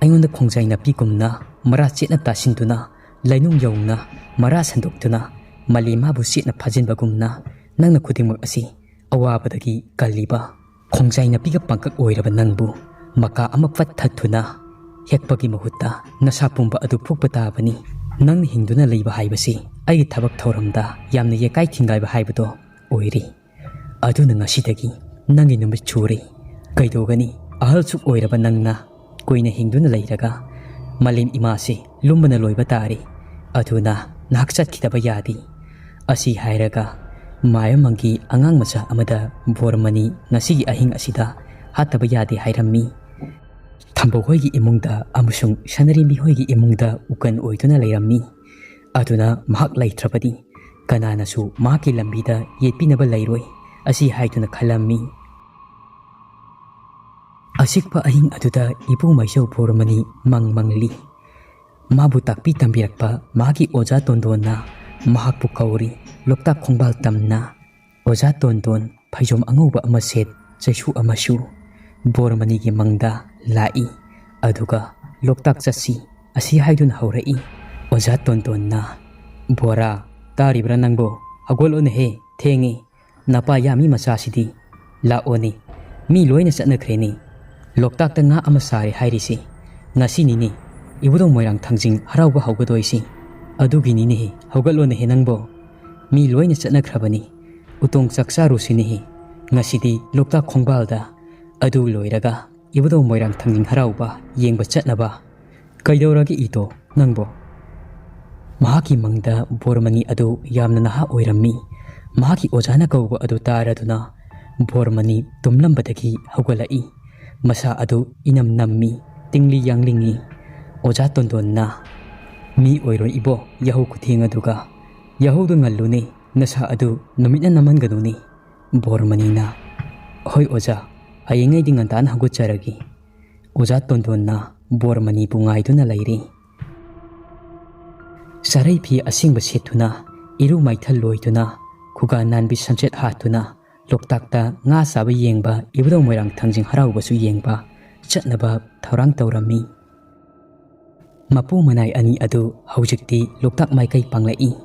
ꯑꯩꯉꯣꯟꯗ ꯈꯣꯡꯖꯥꯏ ꯅꯥꯄꯤꯒꯨꯝꯅ ꯃꯔꯥ ꯆꯦꯠꯅ ꯇꯥꯁꯤꯟꯗꯨꯅ, ꯂꯩꯅꯨꯡ ꯌꯧꯅ ꯃꯔꯥ ꯁꯟꯗꯣꯛꯇꯨꯅ, ꯃꯥꯂꯦꯝ ꯃꯥꯕꯨ ꯆꯦꯠꯅ ꯐꯥꯖꯤꯟꯕꯒꯨꯝꯅ ꯅꯪꯅ ꯈꯨꯗꯤꯡꯃꯛ ꯑꯁꯤ ꯑꯋꯥꯕꯗꯒꯤ ꯀꯜꯂꯤꯕ꯫ ꯈꯣꯡꯖꯥꯏ ꯅꯥꯄꯤꯒ ꯄꯥꯡꯀꯛ ꯑꯣꯏꯔꯕ ꯅꯪꯕꯨ ꯃꯀꯥ ꯑꯃ ꯄꯠ ꯊꯠꯇꯨꯅ ꯍꯦꯛꯄꯒꯤ ꯃꯍꯨꯠꯇ ꯅꯁꯥ ꯄꯨꯝꯕ ꯑꯗꯨ ꯐꯨꯛꯄ ꯇꯥꯕꯅꯤ꯫ ꯅꯪꯅ ꯍꯤꯡꯗꯨꯅ ꯂꯩꯕ ꯍꯥꯏꯕꯁꯤ ꯑꯩꯒꯤ ꯊꯕꯛ ꯊꯧꯔꯝꯗ ꯌꯥꯝꯅ ꯌꯦꯀꯥꯏ ꯊꯤꯡꯒꯥꯏꯕ ꯍꯥꯏꯕꯗꯣ ꯑꯣꯏꯔꯤ꯫ ꯑꯗꯨꯅ ꯉꯁꯤꯗꯒꯤ ꯅꯪꯒꯤ ꯅꯨꯃꯤꯠ ꯁꯨꯔꯦ꯫ ꯀꯩꯗꯧꯒꯅꯤ? ꯑꯍꯜꯁꯨ ꯑꯣꯏꯔꯕ ꯅꯪꯅ ꯀꯨꯏꯅ ꯍꯤꯡꯗꯨꯅ ꯂꯩꯔꯒ ꯃꯥꯂꯦꯝ ꯏꯃꯥꯁꯤ ꯂꯨꯝꯕꯅ ꯂꯣꯏꯕ ꯇꯥꯔꯦ꯫ ꯑꯗꯨꯅ ꯅꯍꯥꯛ ꯆꯠꯈꯤꯗꯕ ꯌꯥꯗꯦ꯫" ꯑꯁꯤ ꯍꯥꯏꯔꯒ ꯃꯥꯏꯕ ꯃꯪꯒꯤ ꯑꯉꯥꯡ ꯃꯆꯥ ꯑꯃꯗ ꯕꯣꯔꯃꯅꯤ ꯉꯁꯤꯒꯤ ꯑꯍꯤꯡ ꯑꯁꯤꯗ ꯍꯥꯠꯇꯕ ꯌꯥꯗꯦ ꯍꯥꯏꯔꯝꯃꯤ꯫ ꯊꯝꯕꯧ ꯍꯣꯏꯒꯤ ꯏꯃꯨꯡꯗ ꯑꯃꯁꯨꯡ ꯁꯅꯔꯦꯝꯕꯤ ꯍꯣꯏꯒꯤ ꯏꯃꯨꯡꯗ ꯎꯀꯟ ꯑꯣꯏꯗꯨꯅ ꯂꯩꯔꯝꯃꯤ꯫ ꯑꯗꯨꯅ ꯃꯍꯥꯛ ꯂꯩꯇ꯭ꯔꯕꯗꯤ ꯀꯅꯥꯅꯁꯨ ꯃꯍꯥꯛꯀꯤ ꯂꯝꯕꯤꯗ ꯌꯦꯠꯄꯤꯅꯕ ꯂꯩꯔꯣꯏ ꯑꯁꯤ ꯍꯥꯏꯗꯨꯅ ꯈꯜꯂꯝꯃꯤ꯫ ꯑꯆꯤꯛꯄ ꯑꯍꯤꯡ ꯑꯗꯨꯗ ꯏꯄꯨ ꯃꯩꯁꯧ ꯕꯣꯔꯃꯅꯤ ꯃꯪ ꯃꯪꯂꯤ꯫ ꯃꯥꯕꯨ ꯇꯥꯛꯄꯤ ꯇꯝꯕꯤꯔꯛꯄ ꯃꯍꯥꯛꯀꯤ ꯑꯣꯖꯥ ꯇꯣꯟꯗꯣꯟꯅ ꯃꯍꯥꯛꯄꯨ ꯀꯧꯔꯤ꯫ ꯂꯣꯛꯇꯥꯛ ꯈꯣꯡꯕꯥꯜ ꯇꯝꯅ꯫ ꯑꯣꯖꯥ ꯇꯣꯟꯗꯣꯟ ꯐꯩꯖꯣꯝ ꯑꯉꯧꯕ ꯑꯃ ꯁꯦꯠ, ꯆꯩꯁꯨ ꯑꯃꯁꯨ ꯕꯣꯔꯃꯅꯤꯒꯤ ꯃꯪꯗ ꯂꯥꯛꯏ꯫ ꯑꯗꯨꯒ "ꯂꯣꯛꯇꯥꯛ ꯆꯠꯁꯤ" ꯑꯁꯤ ꯍꯥꯏꯗꯨꯅ ꯍꯧꯔꯛꯏ꯫ ꯑꯣꯖꯥ ꯇꯣꯟꯗꯣꯟꯅ, "ꯕꯣꯔꯥ, ꯇꯥꯔꯤꯕ꯭ꯔꯥ ꯅꯪꯕꯣ? ꯍꯧꯒꯠꯂꯣꯅꯦꯍꯦ, ꯊꯦꯡꯉꯤ꯫ ꯅꯄꯥ ꯌꯥꯃꯤ ꯃꯆꯥꯁꯤꯗꯤ꯫ ꯂꯥꯛꯑꯣꯅꯦ, ꯃꯤ ꯂꯣꯏꯅ ꯆꯠꯅꯈ꯭ꯔꯦꯅꯦ꯫ ꯂꯣꯛꯇꯥꯛꯇ ꯉꯥ ꯑꯃ ꯁꯥꯔꯦ ꯍꯥꯏꯔꯤꯁꯤ꯫ ꯉꯁꯤꯅꯤꯅꯦ ꯏꯕꯨꯙꯧ ꯃꯣꯏꯔꯥꯡ ꯊꯥꯡꯖꯤꯡ ꯍꯔꯥꯎꯕ ꯍꯧꯒꯗꯣꯏꯁꯤ꯫ ꯑꯗꯨꯒꯤꯅꯤꯅꯦꯍꯦ, ꯍꯧꯒꯠꯂꯣꯅꯦꯍꯦ ꯅꯪꯕꯣ꯫ ꯃꯤ ꯂꯣꯏꯅ ꯆꯠꯅꯈ꯭ꯔꯕꯅꯤ꯫ ꯎꯇꯣꯡ ꯆꯥꯛ ꯆꯥꯔꯨꯁꯤꯅꯦꯍꯦ꯫ ꯉꯁꯤꯗꯤ ꯂꯣꯛꯇꯥꯛ ꯈꯣꯡꯕꯥꯜꯗ꯫ ꯑꯗꯨ ꯂꯣꯏꯔꯒ ꯏꯕꯨꯙꯧ ꯃꯣꯏꯔꯥꯡ ꯊꯥꯡꯖꯤꯡ ꯍꯔꯥꯎꯕ ꯌꯦꯡꯕ ꯆꯠꯅꯕ꯫ ꯀꯩꯗꯧꯔꯒꯦ ꯏꯇꯣ ꯅꯪꯕꯣ? ꯃꯍꯥꯛꯀꯤ ꯃꯪꯗ ꯕꯣꯔꯃꯅꯤ ꯑꯗꯨ ꯌꯥꯝꯅ ꯅꯍꯥ ꯑꯣꯏꯔꯝꯃꯤ꯫ ꯃꯍꯥꯛꯀꯤ ꯑꯣꯖꯥꯅ ꯀꯧꯕ ꯑꯗꯨ ꯇꯥꯔꯗꯨꯅ ꯕꯣꯔꯃꯅꯤ ꯇꯨꯝꯂꯝꯕꯗꯒꯤ ꯍꯧꯒꯠꯂꯛꯏ꯫ ꯃꯁꯥ ꯑꯗꯨ ꯏꯅꯝ ꯅꯝꯃꯤ, ꯇꯤꯡꯂꯤ ꯌꯥꯡꯂꯤꯡꯉꯤ꯫ ꯑꯣꯖꯥ ꯇꯣꯟꯗꯣꯟꯅ, "ꯃꯤ ꯑꯣꯏꯔꯣꯏ ꯏꯕꯣ, ꯌꯥꯍꯧ ꯈꯨꯊꯦꯡ ꯑꯗꯨꯒ꯫ ꯌꯥꯍꯧꯗꯨ ꯉꯜꯂꯨꯅꯦ, ꯅꯁꯥ ꯑꯗꯨ ꯅꯨꯃꯤꯠꯅ ꯅꯝꯍꯟꯒꯅꯨꯅꯦ꯫" ꯕꯣꯔꯃꯅꯤꯅ, "ꯍꯣꯏ ꯑꯣꯖꯥ, ꯍꯌꯦꯡꯉꯩꯗꯤ ꯉꯟꯇꯥꯅ ꯍꯧꯒꯠꯆꯔꯒꯦ꯫" ꯑꯣꯖꯥ ꯇꯣꯟꯗꯣꯟꯅ ꯕꯣꯔꯃꯅꯤꯕꯨ ꯉꯥꯏꯗꯨꯅ ꯂꯩꯔꯤ꯫ ꯆꯥꯔꯩ ꯐꯤ ꯑꯁꯦꯡꯕ ꯁꯦꯠꯇꯨꯅ, ꯏꯔꯨ ꯃꯥꯏꯊ ꯂꯣꯏꯗꯨꯅ, ꯈꯨꯒꯥ ꯅꯥꯟꯕꯤ ꯁꯝꯆꯦꯠ ꯍꯥꯠꯇꯨꯅ, ꯂꯣꯛꯇꯥꯛꯇ ꯉꯥ ꯆꯥꯕ ꯌꯦꯡꯕ, ꯏꯕꯨꯙꯧ ꯃꯣꯏꯔꯥꯡ ꯊꯥꯡꯖꯤꯡ ꯍꯔꯥꯎꯕꯁꯨ ꯌꯦꯡꯕ ꯆꯠꯅꯕ ꯊꯧꯔꯥꯡ ꯇꯧꯔꯝꯃꯤ꯫ ꯃꯄꯨ ꯃꯅꯥꯏ ꯑꯅꯤ ꯑꯗꯨ ꯍꯧꯖꯤꯛꯇꯤ ꯂꯣꯛꯇꯥꯛ ꯃꯥꯏꯀꯩ ꯄꯥꯡꯂꯛꯏ꯫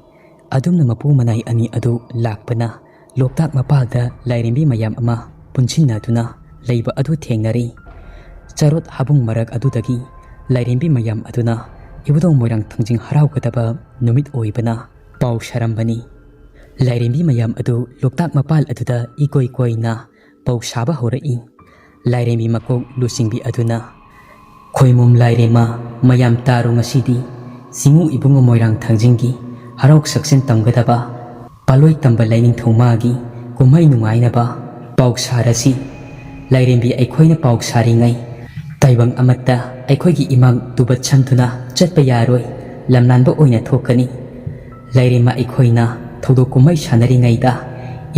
ꯑꯗꯨꯝꯅ ꯃꯄꯨ ꯃꯅꯥꯏ ꯑꯅꯤ ꯑꯗꯨ ꯂꯥꯛꯄꯅ ꯂꯣꯛꯇꯥꯛ ꯃꯄꯥꯜꯗ ꯂꯥꯏꯔꯦꯝꯕꯤ ꯃꯌꯥꯝ ꯑꯃ ꯄꯨꯟꯁꯤꯟꯅꯗꯨꯅ ꯂꯩꯕ ꯑꯗꯨ ꯊꯦꯡꯅꯔꯤ꯫ ꯆꯔꯣꯠ ꯍꯥꯕꯨꯡ ꯃꯔꯛ ꯑꯗꯨꯗꯒꯤ ꯂꯥꯏꯔꯦꯝꯕꯤ ꯃꯌꯥꯝ ꯑꯗꯨꯅ ꯏꯕꯨꯙꯧ ꯃꯣꯏꯔꯥꯡ ꯊꯥꯡꯖꯤꯡ ꯍꯔꯥꯎꯒꯗꯕ ꯅꯨꯃꯤꯠ ꯑꯣꯏꯕꯅ ꯄꯥꯎ ꯁꯥꯔꯝꯕꯅꯤ꯫ ꯂꯥꯏꯔꯦꯝꯕꯤ ꯃꯌꯥꯝ ꯑꯗꯨ ꯂꯣꯛꯇꯥꯛ ꯃꯄꯥꯜ ꯑꯗꯨꯗ ꯏꯀꯣꯏ ꯀꯣꯏꯅ ꯄꯥꯎ ꯁꯥꯕ ꯍꯧꯔꯛꯏ꯫ ꯂꯥꯏꯔꯦꯝꯕꯤ ꯃꯀꯣꯛ ꯂꯨꯆꯤꯡꯕꯤ ꯑꯗꯨꯅ, "ꯈꯣꯏꯃꯨꯝ ꯂꯥꯏꯔꯦꯝꯃ, ꯃꯌꯥꯝ ꯇꯥꯔꯣ ꯉꯁꯤꯗꯤ꯫ ꯆꯤꯡꯉꯨ ꯏꯕꯨꯡꯉꯣ ꯃꯣꯏꯔꯥꯡ ꯊꯥꯡꯖꯤꯡꯒꯤ ꯍꯔꯥꯎ ꯁꯛꯆꯟ ꯇꯝꯒꯗꯕ ꯄꯥꯂꯣꯏ ꯇꯝꯕ ꯂꯥꯏꯅꯤꯡꯊꯧ ꯃꯥꯒꯤ ꯀꯨꯝꯍꯩ ꯅꯨꯡꯉꯥꯏꯅꯕ ꯄꯥꯎ ꯁꯥꯔꯁꯤ꯫ ꯂꯥꯏꯔꯦꯝꯕꯤ ꯑꯩꯈꯣꯏꯅ ꯄꯥꯎ ꯁꯥꯔꯤꯉꯩ ꯇꯥꯏꯕꯪ ꯑꯃꯠꯇ ꯑꯩꯈꯣꯏꯒꯤ ꯏꯃꯥꯡ ꯇꯨꯕꯠ ꯁꯝꯗꯨꯅ ꯆꯠꯄ ꯌꯥꯔꯣꯏ, ꯂꯝꯂꯥꯟꯕ ꯑꯣꯏꯅ ꯊꯣꯛꯀꯅꯤ꯫ ꯂꯥꯏꯔꯦꯝꯃ ꯑꯩꯈꯣꯏꯅ ꯊꯧꯗꯣꯛ ꯀꯨꯝꯍꯩ ꯁꯥꯟꯅꯔꯤꯉꯩꯗ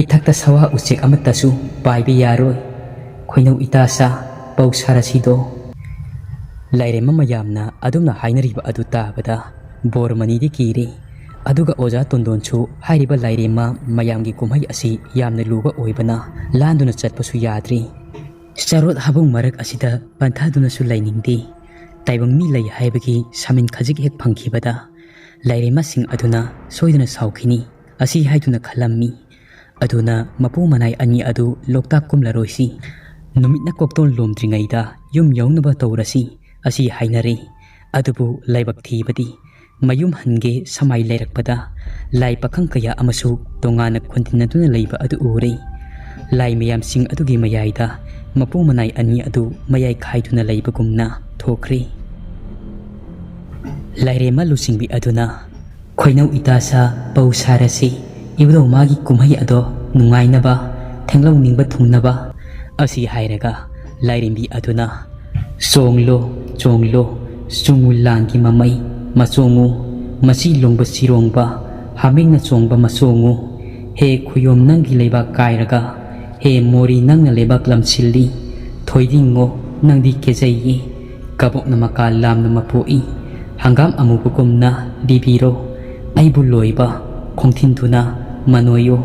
ꯏꯊꯛꯇ ꯁꯋꯥ ꯎꯆꯦꯛ ꯑꯃꯠꯇꯁꯨ ꯄꯥꯏꯕ ꯌꯥꯔꯣꯏ꯫ ꯈꯣꯏꯅꯧ ꯏꯇꯥꯁꯥ, ꯄꯥꯎ ꯁꯥꯔꯁꯤꯗꯣ꯫" ꯂꯥꯏꯔꯦꯝꯃ ꯃꯌꯥꯝꯅ ꯑꯗꯨꯝꯅ ꯍꯥꯏꯅꯔꯤꯕ ꯑꯗꯨ ꯇꯥꯕꯗ ꯕꯣꯔꯃꯅꯤꯗꯤ ꯀꯤꯔꯦ꯫ ꯑꯗꯨꯒ ꯑꯣꯖꯥ ꯇꯣꯟꯗꯣꯟꯁꯨ ꯍꯥꯏꯔꯤꯕ ꯂꯥꯏꯔꯦꯝꯃ ꯃꯌꯥꯝꯒꯤ ꯀꯨꯝꯍꯩ ꯑꯁꯤ ꯌꯥꯝꯅ ꯂꯨꯕ ꯑꯣꯏꯕꯅ ꯂꯥꯟꯗꯨꯅ ꯆꯠꯄꯁꯨ ꯌꯥꯗ꯭ꯔꯤ꯫ ꯆꯔꯣꯠ ꯍꯥꯕꯨꯡ ꯃꯔꯛ ꯑꯁꯤꯗ ꯄꯟꯊꯗꯨꯅꯁꯨ ꯂꯩꯅꯤꯡꯗꯦ꯫ ꯇꯥꯏꯕꯪ ꯃꯤ ꯂꯩ ꯍꯥꯏꯕꯒꯤ ꯁꯥꯃꯤꯟ ꯈꯖꯤꯛ ꯍꯦꯛ ꯐꯪꯈꯤꯕꯗ ꯂꯥꯏꯔꯦꯝꯃꯁꯤꯡ ꯑꯗꯨꯅ ꯁꯣꯏꯗꯅ ꯁꯥꯎꯈꯤꯅꯤ꯫ ꯑꯁꯤ ꯍꯥꯏꯗꯨꯅ ꯈꯜꯂꯝꯃꯤ꯫ ꯑꯗꯨꯅ ꯃꯄꯨ ꯃꯅꯥꯏ ꯑꯅꯤ ꯑꯗꯨ ꯂꯣꯛꯇꯥꯛ ꯀꯨꯝꯂꯔꯣꯏꯁꯤ꯫ "ꯅꯨꯃꯤꯠꯅ ꯀꯣꯛꯇꯣꯟ ꯂꯣꯝꯗ꯭ꯔꯤꯉꯩꯗ ꯌꯨꯝ ꯌꯧꯅꯕ ꯇꯧꯔꯁꯤ" ꯑꯁꯤ ꯍꯥꯏꯅꯔꯦ꯫ ꯑꯗꯨꯕꯨ ꯂꯥꯏꯕꯛ ꯊꯤꯕꯗꯤ ꯃꯌꯨꯝ ꯍꯟꯒꯦ ꯁꯃꯥꯏ ꯂꯩꯔꯛꯄꯗ ꯂꯥꯏ ꯄꯥꯈꯪ ꯀꯌꯥ ꯑꯃꯁꯨ ꯇꯣꯉꯥꯟꯅ ꯈꯨꯟꯗꯤꯟꯅꯗꯨꯅ ꯂꯩꯕ ꯑꯗꯨ ꯎꯔꯦ꯫ ꯂꯥꯏ ꯃꯌꯥꯝꯁꯤꯡ ꯑꯗꯨꯒꯤ ꯃꯌꯥꯏꯗ ꯃꯄꯨ ꯃꯅꯥꯏ ꯑꯅꯤ ꯑꯗꯨ ꯃꯌꯥꯏ ꯈꯥꯏꯗꯨꯅ ꯂꯩꯕꯒꯨꯝꯅ ꯊꯣꯛꯈ꯭ꯔꯦ꯫ ꯂꯥꯏꯔꯦꯝꯃ ꯂꯨꯆꯤꯡꯕꯤ ꯑꯗꯨꯅ, "ꯈꯣꯏꯅꯧ ꯏꯇꯥꯁꯥ ꯄꯧ ꯁꯥꯔꯁꯤ, ꯏꯕꯨꯙꯧ ꯃꯥꯒꯤ ꯀꯨꯝꯍꯩ ꯑꯗꯣ ꯅꯨꯡꯉꯥꯏꯅꯕ, ꯊꯦꯡꯂꯧ ꯅꯤꯡꯕ ꯊꯨꯡꯅꯕ" ꯑꯁꯤ ꯍꯥꯏꯔꯒ ꯂꯥꯏꯔꯦꯝꯕꯤ ꯑꯗꯨꯅ, "ꯆꯣꯡꯂꯣ, ꯆꯣꯡꯂꯣ, ꯆꯨꯡꯉꯨ ꯂꯥꯡꯒꯤ ꯃꯃꯩ ꯃꯆꯣꯡꯉꯨ, ꯃꯆꯤ ꯂꯣꯡꯕ ꯆꯤꯔꯣꯡꯕ, ꯍꯥꯃꯦꯡꯅ ꯆꯣꯡꯕ ꯃꯆꯣꯡꯉꯨ, ꯍꯦ ꯈꯨꯌꯣꯝ ꯅꯪꯒꯤ ꯂꯩꯕꯥꯛ ꯀꯥꯏꯔꯒ, ꯍꯦ ꯃꯣꯔꯤ ꯅꯪꯅ ꯂꯩꯕꯥꯛ ꯂꯝꯁꯤꯜꯂꯤ, ꯊꯣꯏꯗꯤꯡꯉꯣ ꯅꯪꯗꯤ ꯀꯦꯖꯩꯌꯦ, ꯀꯕꯣꯛꯅ ꯃꯀꯥ ꯂꯥꯝꯅ ꯃꯄꯣꯛꯏ, ꯍꯪꯒꯥꯝ ꯑꯃꯨꯕꯒꯨꯝꯅ ꯂꯤꯕꯤꯔꯣ, ꯑꯩꯕꯨ ꯂꯣꯏꯕ ꯈꯣꯡꯊꯤꯟꯗꯨꯅ ꯃꯅꯣꯏꯌꯣ,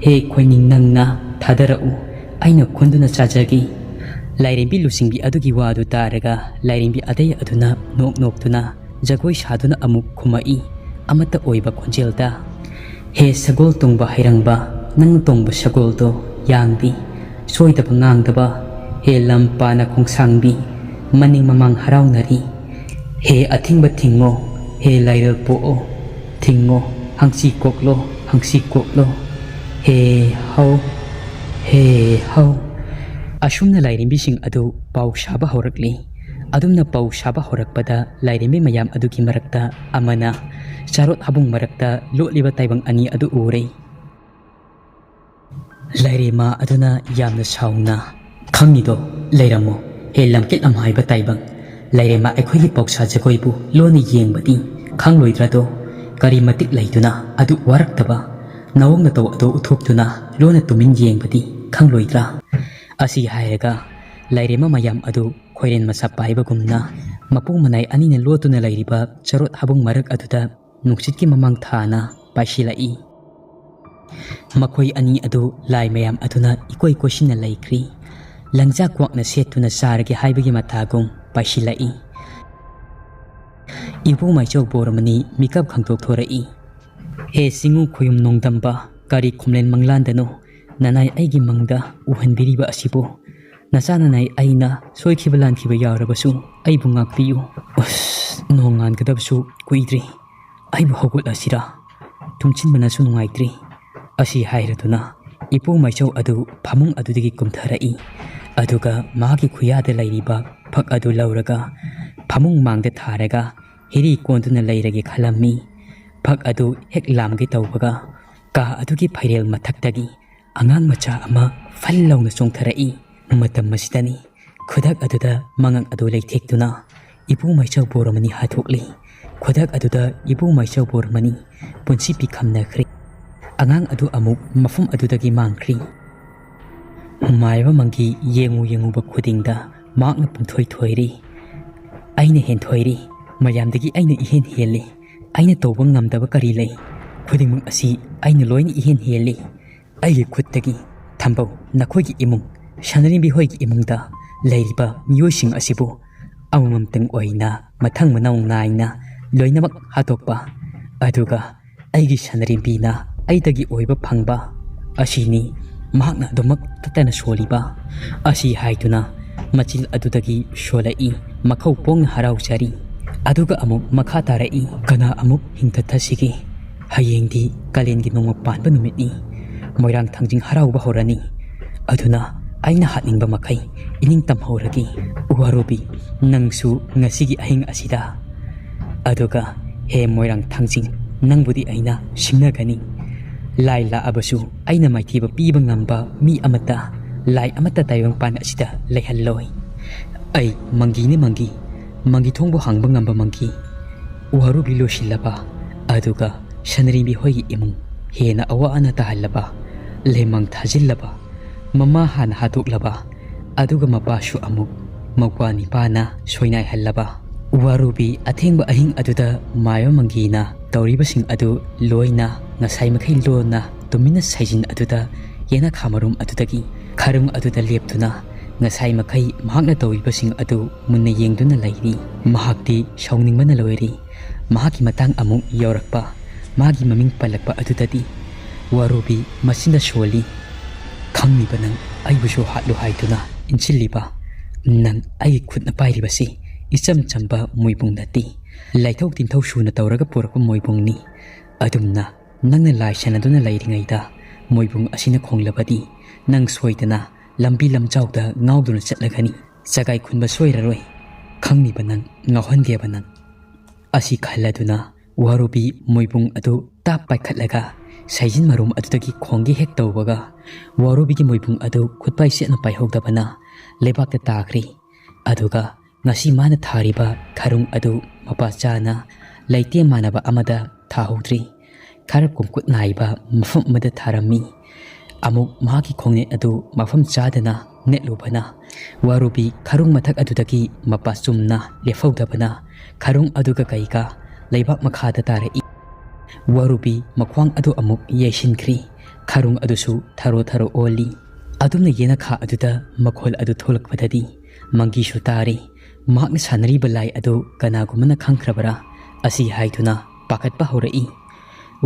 ꯍꯦ ꯈꯣꯏꯅꯤꯡ ꯅꯪꯅ ꯊꯥꯗꯔꯛꯎ, ꯑꯩꯅ ꯈꯨꯟꯗꯨꯅ ꯆꯥꯖꯒꯦ"꯫ ꯂꯥꯏꯔꯦꯝꯕꯤ ꯂꯨꯆꯤꯡꯕꯤ ꯑꯗꯨꯒꯤ ꯋꯥꯗꯨ ꯇꯥꯔꯒ ꯂꯥꯏꯔꯦꯝꯕꯤ ꯑꯇꯩ ꯑꯗꯨꯅ ꯅꯣꯛ ꯅꯣꯛꯇꯨꯅ ꯖꯒꯣꯏ ꯁꯥꯗꯨꯅ ꯑꯃꯨꯛ ꯈꯨꯝꯃꯛꯏ, ꯑꯃꯠꯇ ꯑꯣꯏꯕ ꯈꯣꯟꯖꯦꯜꯗ, "ꯍꯦ ꯁꯒꯣꯜ ꯇꯣꯡꯕ ꯍꯩꯔꯪꯕ, ꯅꯪ ꯇꯣꯡꯕ ꯁꯒꯣꯜꯗꯣ ꯌꯥꯡꯕꯤ, ꯁꯣꯏꯗꯕ ꯉꯥꯡꯗꯕ, ꯍꯦ ꯂꯝ ꯄꯥꯅ ꯈꯣꯡꯁꯥꯡꯕꯤ, ꯃꯅꯤꯡ ꯃꯃꯥꯡ ꯍꯔꯥꯎꯅꯔꯤ, ꯍꯦ ꯑꯊꯤꯡꯕ ꯊꯤꯡꯉꯣ, ꯍꯦ ꯂꯥꯏꯔꯦꯜ ꯄꯣꯛꯑꯣ, ꯊꯤꯡꯉꯣ, ꯍꯪꯆꯤ ꯀꯣꯛꯂꯣ, ꯍꯪꯆꯤ ꯀꯣꯛꯂꯣ, ꯍꯦ ꯍꯧ, ꯍꯦ ꯍꯧ"꯫ ꯑꯁꯨꯝꯅ ꯂꯥꯏꯔꯦꯝꯕꯤꯁꯤꯡ ꯑꯗꯨ ꯄꯥꯎ ꯁꯥꯕ ꯍꯧꯔꯛꯂꯤ꯫ ꯑꯗꯨꯝꯅ ꯄꯥꯎ ꯁꯥꯕ ꯍꯧꯔꯛꯄꯗ ꯂꯥꯏꯔꯦꯝꯕꯤ ꯃꯌꯥꯝ ꯑꯗꯨꯒꯤ ꯃꯔꯛꯇ ꯑꯃꯅ ꯆꯥꯔꯣꯠ ꯍꯥꯕꯨꯡ ꯃꯔꯛꯇ ꯂꯣꯠꯂꯤꯕ ꯇꯥꯏꯕꯪ ꯑꯅꯤ ꯑꯗꯨ ꯎꯔꯦ꯫ ꯂꯥꯏꯔꯦꯝꯃ ꯑꯗꯨꯅ ꯌꯥꯝꯅ ꯁꯥꯎꯅ, "ꯈꯪꯉꯤꯗꯣ, ꯂꯩꯔꯝꯃꯣ, ꯍꯦ ꯂꯝꯀꯦꯠ ꯂꯝꯍꯥꯏꯕ ꯇꯥꯏꯕꯪ꯫ ꯂꯥꯏꯔꯦꯝꯃ ꯑꯩꯈꯣꯏꯒꯤ ꯄꯥꯎꯁꯥ ꯖꯒꯣꯏꯕꯨ ꯂꯣꯟꯅ ꯌꯦꯡꯕꯗꯤ ꯈꯪꯂꯣꯏꯗ꯭ꯔꯥꯗꯣ? ꯀꯔꯤ ꯃꯇꯤꯛ ꯂꯩꯗꯨꯅ ꯑꯗꯨ ꯋꯥꯔꯛꯇꯕ ꯅꯑꯣꯡ ꯅꯇꯧ ꯑꯗꯨ ꯎꯠꯊꯣꯛꯇꯨꯅ ꯂꯣꯟꯅ ꯇꯨꯃꯤꯟ ꯌꯦꯡꯕꯗꯤ ꯈꯪꯂꯣꯏꯗ꯭ꯔꯥ?" ꯑꯁꯤ ꯍꯥꯏꯔꯒ ꯂꯥꯏꯔꯦꯝꯃ ꯃꯌꯥꯝ ꯑꯗꯨ ꯈꯣꯏꯔꯦꯟ ꯃꯆꯥ ꯄꯥꯏꯕꯒꯨꯝꯅ ꯃꯄꯨ ꯃꯅꯥꯏ ꯑꯅꯤꯅ ꯂꯣꯠꯇꯨꯅ ꯂꯩꯔꯤꯕ ꯆꯔꯣꯠ ꯍꯥꯕꯨꯡ ꯃꯔꯛ ꯑꯗꯨꯗ ꯅꯨꯡꯁꯤꯠꯀꯤ ꯃꯃꯥꯡ ꯊꯥꯅ ꯄꯥꯏꯁꯤꯜꯂꯛꯏ꯫ ꯃꯈꯣꯏ ꯑꯅꯤ ꯑꯗꯨ ꯂꯥꯏ ꯃꯌꯥꯝ ꯑꯗꯨꯅ ꯏꯀꯣꯏ ꯀꯣꯏꯁꯤꯟꯅ ꯂꯩꯈ꯭ꯔꯤ꯫ ꯂꯪꯖꯥ ꯀ꯭ꯋꯥꯛꯅ ꯁꯦꯠꯇꯨꯅ ꯆꯥꯔꯒꯦ ꯍꯥꯏꯕꯒꯤ ꯃꯇꯥꯒꯨꯝ ꯄꯥꯏꯁꯤꯜꯂꯛꯏ꯫ ꯏꯕꯣ ꯃꯥꯏꯆꯧ ꯕꯣꯔꯃꯅꯤ ꯃꯤꯀꯞ ꯈꯪꯗꯣꯛꯊꯣꯔꯛꯏ꯫ "ꯍꯦ ꯆꯤꯡꯉꯨ ꯈꯣꯌꯨꯝ ꯅꯣꯡꯗꯝꯕ, ꯀꯔꯤ ꯈꯨꯝꯂꯦꯟ ꯃꯪꯂꯥꯟꯗꯅꯣ ꯅꯅꯥꯏ ꯑꯩꯒꯤ ꯃꯪꯗ ꯎꯍꯟꯕꯤꯔꯤꯕ ꯑꯁꯤꯕꯨ? ꯅꯆꯥ ꯅꯅꯥꯏ ꯑꯩꯅ ꯁꯣꯏꯈꯤꯕ ꯂꯥꯟꯈꯤꯕ ꯌꯥꯎꯔꯕꯁꯨ ꯑꯩꯕꯨ ꯉꯥꯛꯄꯤꯌꯨ꯫ ꯑꯁ, ꯅꯣꯡꯉꯥꯟꯒꯗꯕꯁꯨ ꯀꯨꯏꯗ꯭ꯔꯤ꯫ ꯑꯩꯕꯨ ꯍꯧꯒꯠꯂꯁꯤꯔꯥ? ꯇꯨꯝꯁꯤꯟꯕꯅꯁꯨ ꯅꯨꯡꯉꯥꯏꯇ꯭ꯔꯤ꯫ ꯑꯁꯤ ꯍꯥꯏꯔꯗꯨꯅ ꯏꯄꯨ ꯃꯥꯏꯆꯧ ꯑꯗꯨ ꯐꯃꯨꯡ ꯑꯗꯨꯗꯒꯤ ꯀꯨꯝꯊꯔꯛꯏ꯫ ꯑꯗꯨꯒ ꯃꯍꯥꯛꯀꯤ ꯈꯨꯌꯥꯗ ꯂꯩꯔꯤꯕ ꯐꯛ ꯑꯗꯨ ꯂꯧꯔꯒ ꯐꯃꯨꯡ ꯃꯥꯡꯗ ꯊꯥꯔꯒ ꯍꯤꯔꯤ ꯀꯣꯟꯗꯨꯅ ꯂꯩꯔꯒꯦ ꯈꯜꯂꯝꯃꯤ꯫ ꯐꯛ ꯑꯗꯨ ꯍꯦꯛ ꯂꯥꯝꯒꯦ ꯇꯧꯕꯒ ꯀꯥ ꯑꯗꯨꯒꯤ ꯐꯩꯔꯦꯜ ꯃꯊꯛꯇꯒꯤ ꯑꯉꯥꯡ ꯃꯆꯥ ꯑꯃ ꯐꯜ ꯂꯥꯎꯅ ꯆꯣꯡꯊꯔꯛꯏ꯫ ꯃꯇꯝ ꯑꯁꯤꯗꯅꯤ ꯈꯨꯗꯛ ꯑꯗꯨꯗ ꯃꯉꯛ ꯑꯗꯨ ꯂꯩꯊꯦꯛꯇꯨꯅ ꯏꯄꯨ ꯃꯥꯏꯆꯧ ꯕꯣꯔꯃꯅꯤ ꯍꯥꯠꯇꯣꯛꯂꯤ꯫ ꯈꯨꯗꯛ ꯑꯗꯨꯗ ꯏꯄꯨ ꯃꯥꯏꯆꯧ ꯕꯣꯔꯃꯅꯤ ꯄꯨꯟꯁꯤ ꯄꯤꯈꯝꯅꯈ꯭ꯔꯦ꯫ ꯑꯉꯥꯡ ꯑꯗꯨ ꯑꯃꯨꯛ ꯃꯐꯝ ꯑꯗꯨꯗꯒꯤ ꯃꯥꯡꯈ꯭ꯔꯤ꯫ ꯃꯥꯏꯕ ꯃꯪꯒꯤ ꯌꯦꯡꯉꯨ ꯌꯦꯡꯉꯨꯕ ꯈꯨꯗꯤꯡꯗ ꯃꯍꯥꯛꯅ ꯄꯨꯡꯊꯣꯏ ꯊꯣꯏꯔꯤ꯫ "ꯑꯩꯅ ꯍꯦꯟꯊꯣꯏꯔꯤ꯫ ꯃꯌꯥꯝꯗꯒꯤ ꯑꯩꯅ ꯏꯍꯦꯟ ꯍꯦꯜꯂꯤ꯫ ꯑꯩꯅ ꯇꯧꯕ ꯉꯝꯗꯕ ꯀꯔꯤ ꯂꯩ? ꯈꯨꯗꯤꯡꯃꯛ ꯑꯁꯤ ꯑꯩꯅ ꯂꯣꯏꯅ ꯏꯍꯦꯟ ꯍꯦꯜꯂꯤ꯫ ꯑꯩꯒꯤ ꯈꯨꯠꯇꯒꯤ ꯊꯝꯕꯧ, ꯅꯈꯣꯏꯒꯤ ꯏꯃꯨꯡ, ꯁꯅꯥꯔꯦꯝꯕꯤ ꯍꯣꯏꯒꯤ ꯏꯃꯨꯡꯗ ꯂꯩꯔꯤꯕ ꯃꯤꯑꯣꯏꯁꯤꯡ ꯑꯁꯤꯕꯨ ꯑꯃꯃꯝꯇꯪ ꯑꯣꯏꯅ ꯃꯊꯪ ꯃꯅꯥꯎ ꯅꯥꯏꯅ ꯂꯣꯏꯅꯃꯛ ꯍꯥꯠꯇꯣꯛꯄ, ꯑꯗꯨꯒ ꯑꯩꯒꯤ ꯁꯅꯥꯔꯦꯝꯕꯤꯅ ꯑꯩꯗꯒꯤ ꯑꯣꯏꯕ ꯐꯪꯕ ꯑꯁꯤꯅꯤ ꯃꯍꯥꯛꯅ ꯑꯗꯨꯃꯛ ꯇꯠꯇꯅ ꯁꯣꯜꯂꯤꯕ" ꯑꯁꯤ ꯍꯥꯏꯗꯨꯅ ꯃꯆꯤꯜ ꯑꯗꯨꯗꯒꯤ ꯁꯣꯜꯂꯛꯏ꯫ ꯃꯈꯧ ꯄꯣꯡꯅ ꯍꯔꯥꯎꯖꯔꯤ꯫ ꯑꯗꯨꯒ ꯑꯃꯨꯛ ꯃꯈꯥ ꯇꯥꯔꯛꯏ, "ꯀꯅꯥ ꯑꯃꯨꯛ ꯍꯤꯡꯊꯊꯁꯤꯒꯦ? ꯍꯌꯦꯡꯗꯤ ꯀꯥꯂꯦꯟꯒꯤ ꯅꯣꯡꯃ ꯄꯥꯟꯕ ꯅꯨꯃꯤꯠꯅꯤ꯫ ꯃꯣꯏꯔꯥꯡ ꯊꯥꯡꯖꯤꯡ ꯍꯔꯥꯎꯕ ꯍꯧꯔꯅꯤ꯫ ꯑꯗꯨꯅ ꯑꯩꯅ ꯍꯥꯠꯅꯤꯡꯕ ꯃꯈꯩ ꯏꯅꯤꯡ ꯇꯝꯍꯧꯔꯒꯦ꯫ ꯋꯥꯔꯨꯕꯤ, ꯅꯪꯁꯨ ꯉꯁꯤꯒꯤ ꯑꯍꯤꯡ ꯑꯁꯤꯗ꯫ ꯑꯗꯨꯒ ꯍꯦ ꯃꯣꯏꯔꯥꯡ ꯊꯥꯡꯖꯤꯡ, ꯅꯪꯕꯨꯗꯤ ꯑꯩꯅ ꯁꯤꯡꯅꯒꯅꯤ꯫ ꯂꯥꯏ ꯂꯥꯛꯑꯕꯁꯨ ꯑꯩꯅ ꯃꯥꯏꯊꯤꯕ ꯄꯤꯕ ꯉꯝꯕ ꯃꯤ ꯑꯃꯠꯇ, ꯂꯥꯏ ꯑꯃꯠꯇ ꯇꯥꯏꯕꯪꯄꯥꯟ ꯑꯁꯤꯗ ꯂꯩꯍꯜꯂꯣꯏ꯫ ꯑꯩ ꯃꯪꯒꯤꯅꯤ ꯃꯪꯒꯤ, ꯃꯪꯒꯤ ꯊꯣꯡꯕꯨ ꯍꯥꯡꯕ ꯉꯝꯕ ꯃꯪꯒꯤ"꯫ ꯋꯥꯔꯨꯕꯤ ꯂꯣꯏꯁꯤꯜꯂꯕ, ꯑꯗꯨꯒ ꯁꯅꯥꯔꯦꯝꯕꯤ ꯍꯣꯏꯒꯤ ꯏꯃꯨꯡ ꯍꯦꯟꯅ ꯑꯋꯥ ꯑꯅꯥ ꯇꯥꯍꯜꯂꯕ, ꯂꯩꯃꯥꯡ ꯊꯥꯖꯤꯜꯂꯕ, ꯃꯃꯥ ꯍꯥꯟꯅ ꯍꯥꯠꯇꯣꯛꯂꯕ, ꯑꯗꯨꯒ ꯃꯄꯥꯁꯨ ꯑꯃꯨꯛ ꯃꯧꯄ꯭ꯋꯥ ꯅꯤꯄꯥꯅ ꯁꯣꯏꯅꯥꯏꯍꯜꯂꯕ꯫ ꯋꯥꯔꯨꯕꯤ ꯑꯊꯦꯡꯕ ꯑꯍꯤꯡ ꯑꯗꯨꯗ ꯃꯥꯏꯕ ꯃꯪꯒꯤꯅ ꯇꯧꯔꯤꯕꯁꯤꯡ ꯑꯗꯨ ꯂꯣꯏꯅ ꯉꯁꯥꯏ ꯃꯈꯩ ꯂꯣꯟꯅ ꯇꯨꯃꯤꯟꯅ ꯁꯩꯖꯤꯟ ꯑꯗꯨꯗ ꯌꯦꯅꯈꯥ ꯃꯔꯨꯝ ꯑꯗꯨꯗꯒꯤ ꯈꯔꯨꯡ ꯑꯗꯨꯗ ꯂꯦꯞꯇꯨꯅ ꯉꯁꯥꯏ ꯃꯈꯩ ꯃꯍꯥꯛꯅ ꯇꯧꯔꯤꯕꯁꯤꯡ ꯑꯗꯨ ꯃꯨꯟꯅ ꯌꯦꯡꯗꯨꯅ ꯂꯩꯔꯤ꯫ ꯃꯍꯥꯛꯇꯤ ꯁꯥꯎꯅꯤꯡꯕꯅ ꯂꯣꯏꯔꯤ꯫ ꯃꯍꯥꯛꯀꯤ ꯃꯇꯥꯡ ꯑꯃꯨꯛ ꯌꯧꯔꯛꯄ, ꯃꯥꯒꯤ ꯃꯃꯤꯡ ꯄꯜꯂꯛꯄ ꯑꯗꯨꯗꯗꯤ ꯋꯥꯔꯨꯕꯤ ꯃꯆꯤꯟꯗ ꯁꯣꯜꯂꯤ꯫ "ꯈꯪꯂꯤꯕ ꯅꯪ ꯑꯩꯕꯨꯁꯨ ꯍꯥꯠꯂꯨ ꯍꯥꯏꯗꯨꯅ ꯏꯟꯁꯤꯜꯂꯤꯕ꯫ ꯅꯪ ꯑꯩꯒꯤ ꯈꯨꯠꯅ ꯄꯥꯏꯔꯤꯕꯁꯤ ꯏꯆꯝ ꯆꯝꯕ ꯃꯣꯏꯕꯨꯡ ꯅꯠꯇꯦ꯫ ꯂꯥꯏꯊꯧ ꯇꯤꯟꯊꯧ ꯁꯨꯅ ꯇꯧꯔꯒ ꯄꯨꯔꯛꯄ ꯃꯣꯏꯕꯨꯡꯅꯤ꯫ ꯑꯗꯨꯝꯅ ꯅꯪꯅ ꯂꯥꯏ ꯁꯥꯟꯅꯗꯨꯅ ꯂꯩꯔꯤꯉꯩꯗ ꯃꯣꯏꯕꯨꯡ ꯑꯁꯤꯅ ꯈꯣꯡꯂꯕꯗꯤ ꯅꯪ ꯁꯣꯏꯗꯅ ꯂꯝꯕꯤ ꯂꯝꯖꯥꯎꯗ ꯉꯥꯎꯗꯨꯅ ꯆꯠꯂꯒꯅꯤ꯫ ꯆꯒꯥꯏ ꯈꯨꯟꯕ ꯁꯣꯏꯔꯔꯣꯏ꯫ ꯈꯪꯂꯤꯕ ꯅꯪ, ꯉꯥꯎꯍꯟꯗꯦꯕ ꯅꯪ꯫ ꯑꯁꯤ ꯈꯜꯂꯗꯨꯅ ꯋꯥꯔꯨꯕꯤ ꯃꯣꯏꯕꯨꯡ ꯑꯗꯨ ꯇꯥꯞ ꯄꯥꯏꯈꯠꯂꯒ ꯁꯥꯏꯖꯤꯟ ꯃꯔꯨꯝ ꯑꯗꯨꯗꯒꯤ ꯈꯣꯡꯒꯦ ꯍꯦꯛ ꯇꯧꯕꯒ, ꯋꯥꯔꯨꯕꯤꯒꯤ ꯃꯣꯏꯕꯨꯡ ꯑꯗꯨ ꯈꯨꯠꯄꯥꯏ ꯁꯦꯠꯅ ꯄꯥꯏꯍꯧꯗꯕꯅ ꯂꯩꯕꯥꯛꯇ ꯇꯥꯈ꯭ꯔꯦ꯫ ꯑꯗꯨꯒ ꯉꯁꯤ ꯃꯥꯅ ꯊꯥꯔꯤꯕ ꯈꯔꯨꯡ ꯑꯗꯨ ꯃꯄꯥ ꯆꯥꯅ ꯂꯩꯇꯦꯝ ꯃꯥꯟꯅꯕ ꯑꯃꯗ ꯊꯥꯍꯧꯗ꯭ꯔꯤ꯫ ꯈꯔ ꯀꯨꯡꯀꯨꯠ ꯅꯥꯏꯕ ꯃꯐꯝ ꯑꯃꯗ ꯊꯥꯔꯝꯃꯤ꯫ ꯑꯃꯨꯛ ꯃꯍꯥꯛꯀꯤ ꯈꯣꯡꯅꯦꯠ ꯑꯗꯨ ꯃꯐꯝ ꯆꯥꯗꯅ ꯅꯦꯠꯂꯨꯕꯅ, ꯋꯥꯔꯨꯕꯤ ꯈꯔꯨꯡ ꯃꯊꯛ ꯑꯗꯨꯗꯒꯤ ꯃꯄꯥ ꯆꯨꯝꯅ ꯂꯦꯞꯍꯧꯗꯕꯅ ꯈꯔꯨꯡ ꯑꯗꯨꯒ ꯀꯩꯒ ꯂꯩꯕꯥꯛ ꯃꯈꯥꯗ ꯇꯥꯔꯛꯏ꯫ ꯋꯥꯔꯨꯕꯤ ꯃꯈ꯭ꯋꯥꯡ ꯑꯗꯨ ꯑꯃꯨꯛ ꯌꯩꯁꯤꯟꯈ꯭ꯔꯤ꯫ ꯈꯔꯨꯡ ꯑꯗꯨꯁꯨ ꯊꯔꯣ ꯊꯔꯣ ꯑꯣꯜꯂꯤ꯫ ꯑꯗꯨꯝꯅ ꯌꯦꯅꯈꯥ ꯑꯗꯨꯗ ꯃꯈꯣꯜ ꯑꯗꯨ ꯊꯣꯛꯂꯛꯄꯗꯗꯤ ꯃꯪꯒꯤꯁꯨ ꯇꯥꯔꯤ꯫ ꯃꯍꯥꯛꯅ ꯁꯥꯟꯅꯔꯤꯕ ꯂꯥꯏ ꯑꯗꯨ ꯀꯅꯥꯒꯨꯝꯕꯅ ꯈꯪꯈ꯭ꯔꯕꯔꯥ ꯑꯁꯤ ꯍꯥꯏꯗꯨꯅ ꯄꯥꯈꯠꯄ ꯍꯧꯔꯛꯏ꯫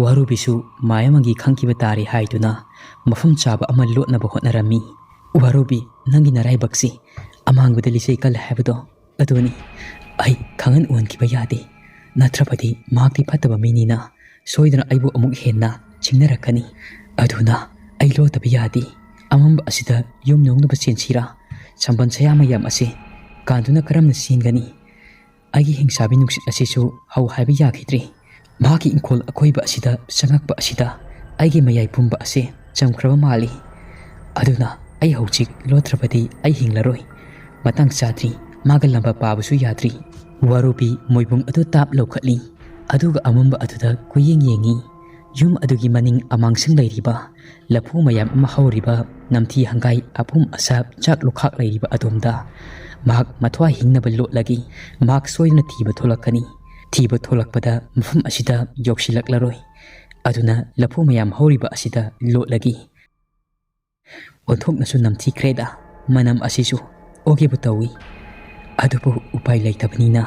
ꯋꯥꯔꯨꯕꯤꯁꯨ ꯃꯥꯌꯥ ꯃꯪꯒꯤ ꯈꯪꯈꯤꯕ ꯇꯥꯔꯦ ꯍꯥꯏꯗꯨꯅ ꯃꯐꯝ ꯆꯥꯕ ꯑꯃ ꯂꯣꯠꯅꯕ ꯍꯣꯠꯅꯔꯝꯃꯤ꯫ "ꯋꯥꯔꯨꯕꯤ, ꯅꯪꯒꯤ ꯅꯔꯥꯏꯕꯛꯁꯤ ꯑꯃꯥꯡꯕꯗ ꯂꯤꯆꯩ ꯀꯜꯂꯦ ꯍꯥꯏꯕꯗꯣ ꯑꯗꯨꯅꯤ꯫ ꯑꯩ ꯈꯪꯍꯟ ꯎꯍꯟꯈꯤꯕ ꯌꯥꯗꯦ, ꯅꯠꯇ꯭ꯔꯕꯗꯤ ꯃꯍꯥꯛꯇꯤ ꯐꯠꯇꯕ ꯃꯤꯅꯤꯅ ꯁꯣꯏꯗꯅ ꯑꯩꯕꯨ ꯑꯃꯨꯛ ꯍꯦꯟꯅ ꯆꯤꯡꯅꯔꯛꯀꯅꯤ꯫ ꯑꯗꯨꯅ ꯑꯩ ꯂꯣꯠꯇꯕ ꯌꯥꯗꯦ꯫ ꯑꯃꯝꯕ ꯑꯁꯤꯗ ꯌꯨꯝ ꯅꯣꯡꯅꯕ ꯆꯦꯟꯁꯤꯔꯥ? ꯁꯝꯕꯟ ꯁꯌꯥ ꯃꯌꯥꯝ ꯑꯁꯤ ꯀꯥꯟꯗꯨꯅ ꯀꯔꯝꯅ ꯆꯦꯟꯒꯅꯤ? ꯑꯩꯒꯤ ꯍꯤꯡꯆꯥꯕꯤ ꯅꯨꯡꯁꯤꯠ ꯑꯁꯤꯁꯨ ꯍꯧ ꯍꯥꯏꯕ ꯌꯥꯈꯤꯗ꯭ꯔꯤ꯫ ꯃꯍꯥꯛꯀꯤ ꯏꯪꯈꯣꯜ ꯑꯀꯣꯏꯕ ꯑꯁꯤꯗ ꯆꯪꯉꯛꯄ ꯑꯁꯤꯗ ꯑꯩꯒꯤ ꯃꯌꯥꯏ ꯄꯨꯝꯕ ꯑꯁꯤ ꯆꯝꯈ꯭ꯔꯕ ꯃꯥꯜꯂꯤ꯫ ꯑꯗꯨꯅ ꯑꯩ ꯍꯧꯖꯤꯛ ꯂꯣꯠꯇ꯭ꯔꯕꯗꯤ ꯑꯩ ꯍꯤꯡꯂꯔꯣꯏ꯫ ꯃꯇꯥꯡ ꯆꯥꯗ꯭ꯔꯤ, ꯃꯥꯒ ꯂꯝꯕꯥ ꯄꯥꯕꯁꯨ ꯌꯥꯗ꯭ꯔꯤ꯫" ꯋꯥꯔꯨꯕꯤ ꯃꯣꯏꯕꯨꯡ ꯑꯗꯨ ꯇꯥꯞ ꯂꯧꯈꯠꯂꯤ, ꯑꯗꯨꯒ ꯑꯃꯝꯕ ꯑꯗꯨꯗ ꯀꯨꯌꯦꯡ ꯌꯦꯡꯉꯤ꯫ ꯌꯨꯝ ꯑꯗꯨꯒꯤ ꯃꯅꯤꯡ ꯑꯃꯥꯡꯁꯪ ꯂꯩꯔꯤꯕ ꯂꯐꯨ ꯃꯌꯥꯝ ꯑꯃ ꯍꯧꯔꯤꯕ ꯅꯝꯊꯤ ꯍꯪꯒꯥꯏ ꯑꯄꯨꯝ ꯑꯁꯥ ꯆꯥꯛ ꯂꯨꯈꯥꯛ ꯂꯩꯔꯤꯕ ꯑꯗꯣꯝꯗ ꯃꯍꯥꯛ ꯃꯊ꯭ꯋꯥꯏ ꯍꯤꯡꯅꯕ ꯂꯣꯠꯂꯒꯦ꯫ ꯃꯍꯥꯛ ꯁꯣꯏꯗꯅ ꯊꯤꯕ ꯊꯣꯛꯂꯛꯀꯅꯤ꯫ ꯊꯤꯕ ꯊꯣꯛꯂꯛꯄꯗ ꯃꯐꯝ ꯑꯁꯤꯗ ꯌꯧꯁꯤꯜꯂꯛꯂꯔꯣꯏ꯫ ꯑꯗꯨꯅ ꯂꯐꯨ ꯃꯌꯥꯝ ꯍꯧꯔꯤꯕ ꯑꯁꯤꯗ ꯂꯣꯠꯂꯒꯦ꯫ ꯑꯣꯟꯊꯣꯛꯅꯁꯨ ꯅꯝꯊꯤꯈ꯭ꯔꯦꯗ, ꯃꯅꯝ ꯑꯁꯤꯁꯨ ꯑꯣꯒꯦꯕꯨ ꯇꯧꯏ꯫ ꯑꯗꯨꯕꯨ ꯎꯄꯥꯏ ꯂꯩꯇꯕꯅꯤꯅ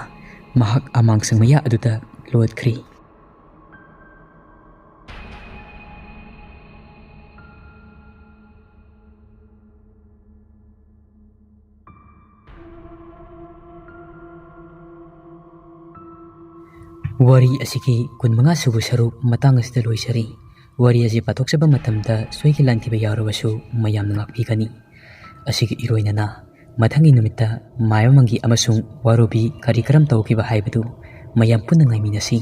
ꯃꯍꯥꯛ ꯑꯃꯥꯡꯁꯪ ꯃꯌꯥ ꯑꯗꯨꯗ ꯂꯣꯠꯈ꯭ꯔꯤ꯫ ꯋꯥꯔꯤ ꯑꯁꯤꯒꯤ ꯀꯨꯟꯃꯉꯥ ꯁꯨꯕ ꯁꯔꯨꯛ ꯃꯇꯥꯡ ꯑꯁꯤꯗ ꯂꯣꯏꯖꯔꯤ꯫ ꯋꯥꯔꯤ ꯑꯁꯤ ꯄꯥꯊꯣꯛꯆꯕ ꯃꯇꯝꯗ ꯁꯣꯏꯈꯤ ꯂꯥꯟꯈꯤꯕ ꯌꯥꯎꯔꯕꯁꯨ ꯃꯌꯥꯝꯅ ꯉꯥꯛꯄꯤꯒꯅꯤ꯫ ꯑꯁꯤꯒꯤ ꯏꯔꯣꯏꯅꯅ ꯃꯊꯪꯒꯤ ꯅꯨꯃꯤꯠꯇ ꯃꯥꯏꯕ ꯃꯪꯒꯤ ꯑꯃꯁꯨꯡ ꯋꯥꯔꯨꯕꯤ ꯀꯔꯤ ꯀꯔꯝ ꯇꯧꯈꯤꯕ ꯍꯥꯏꯕꯗꯨ ꯃꯌꯥꯝ ꯄꯨꯟꯅ ꯉꯥꯏꯃꯤꯟꯅꯁꯤ꯫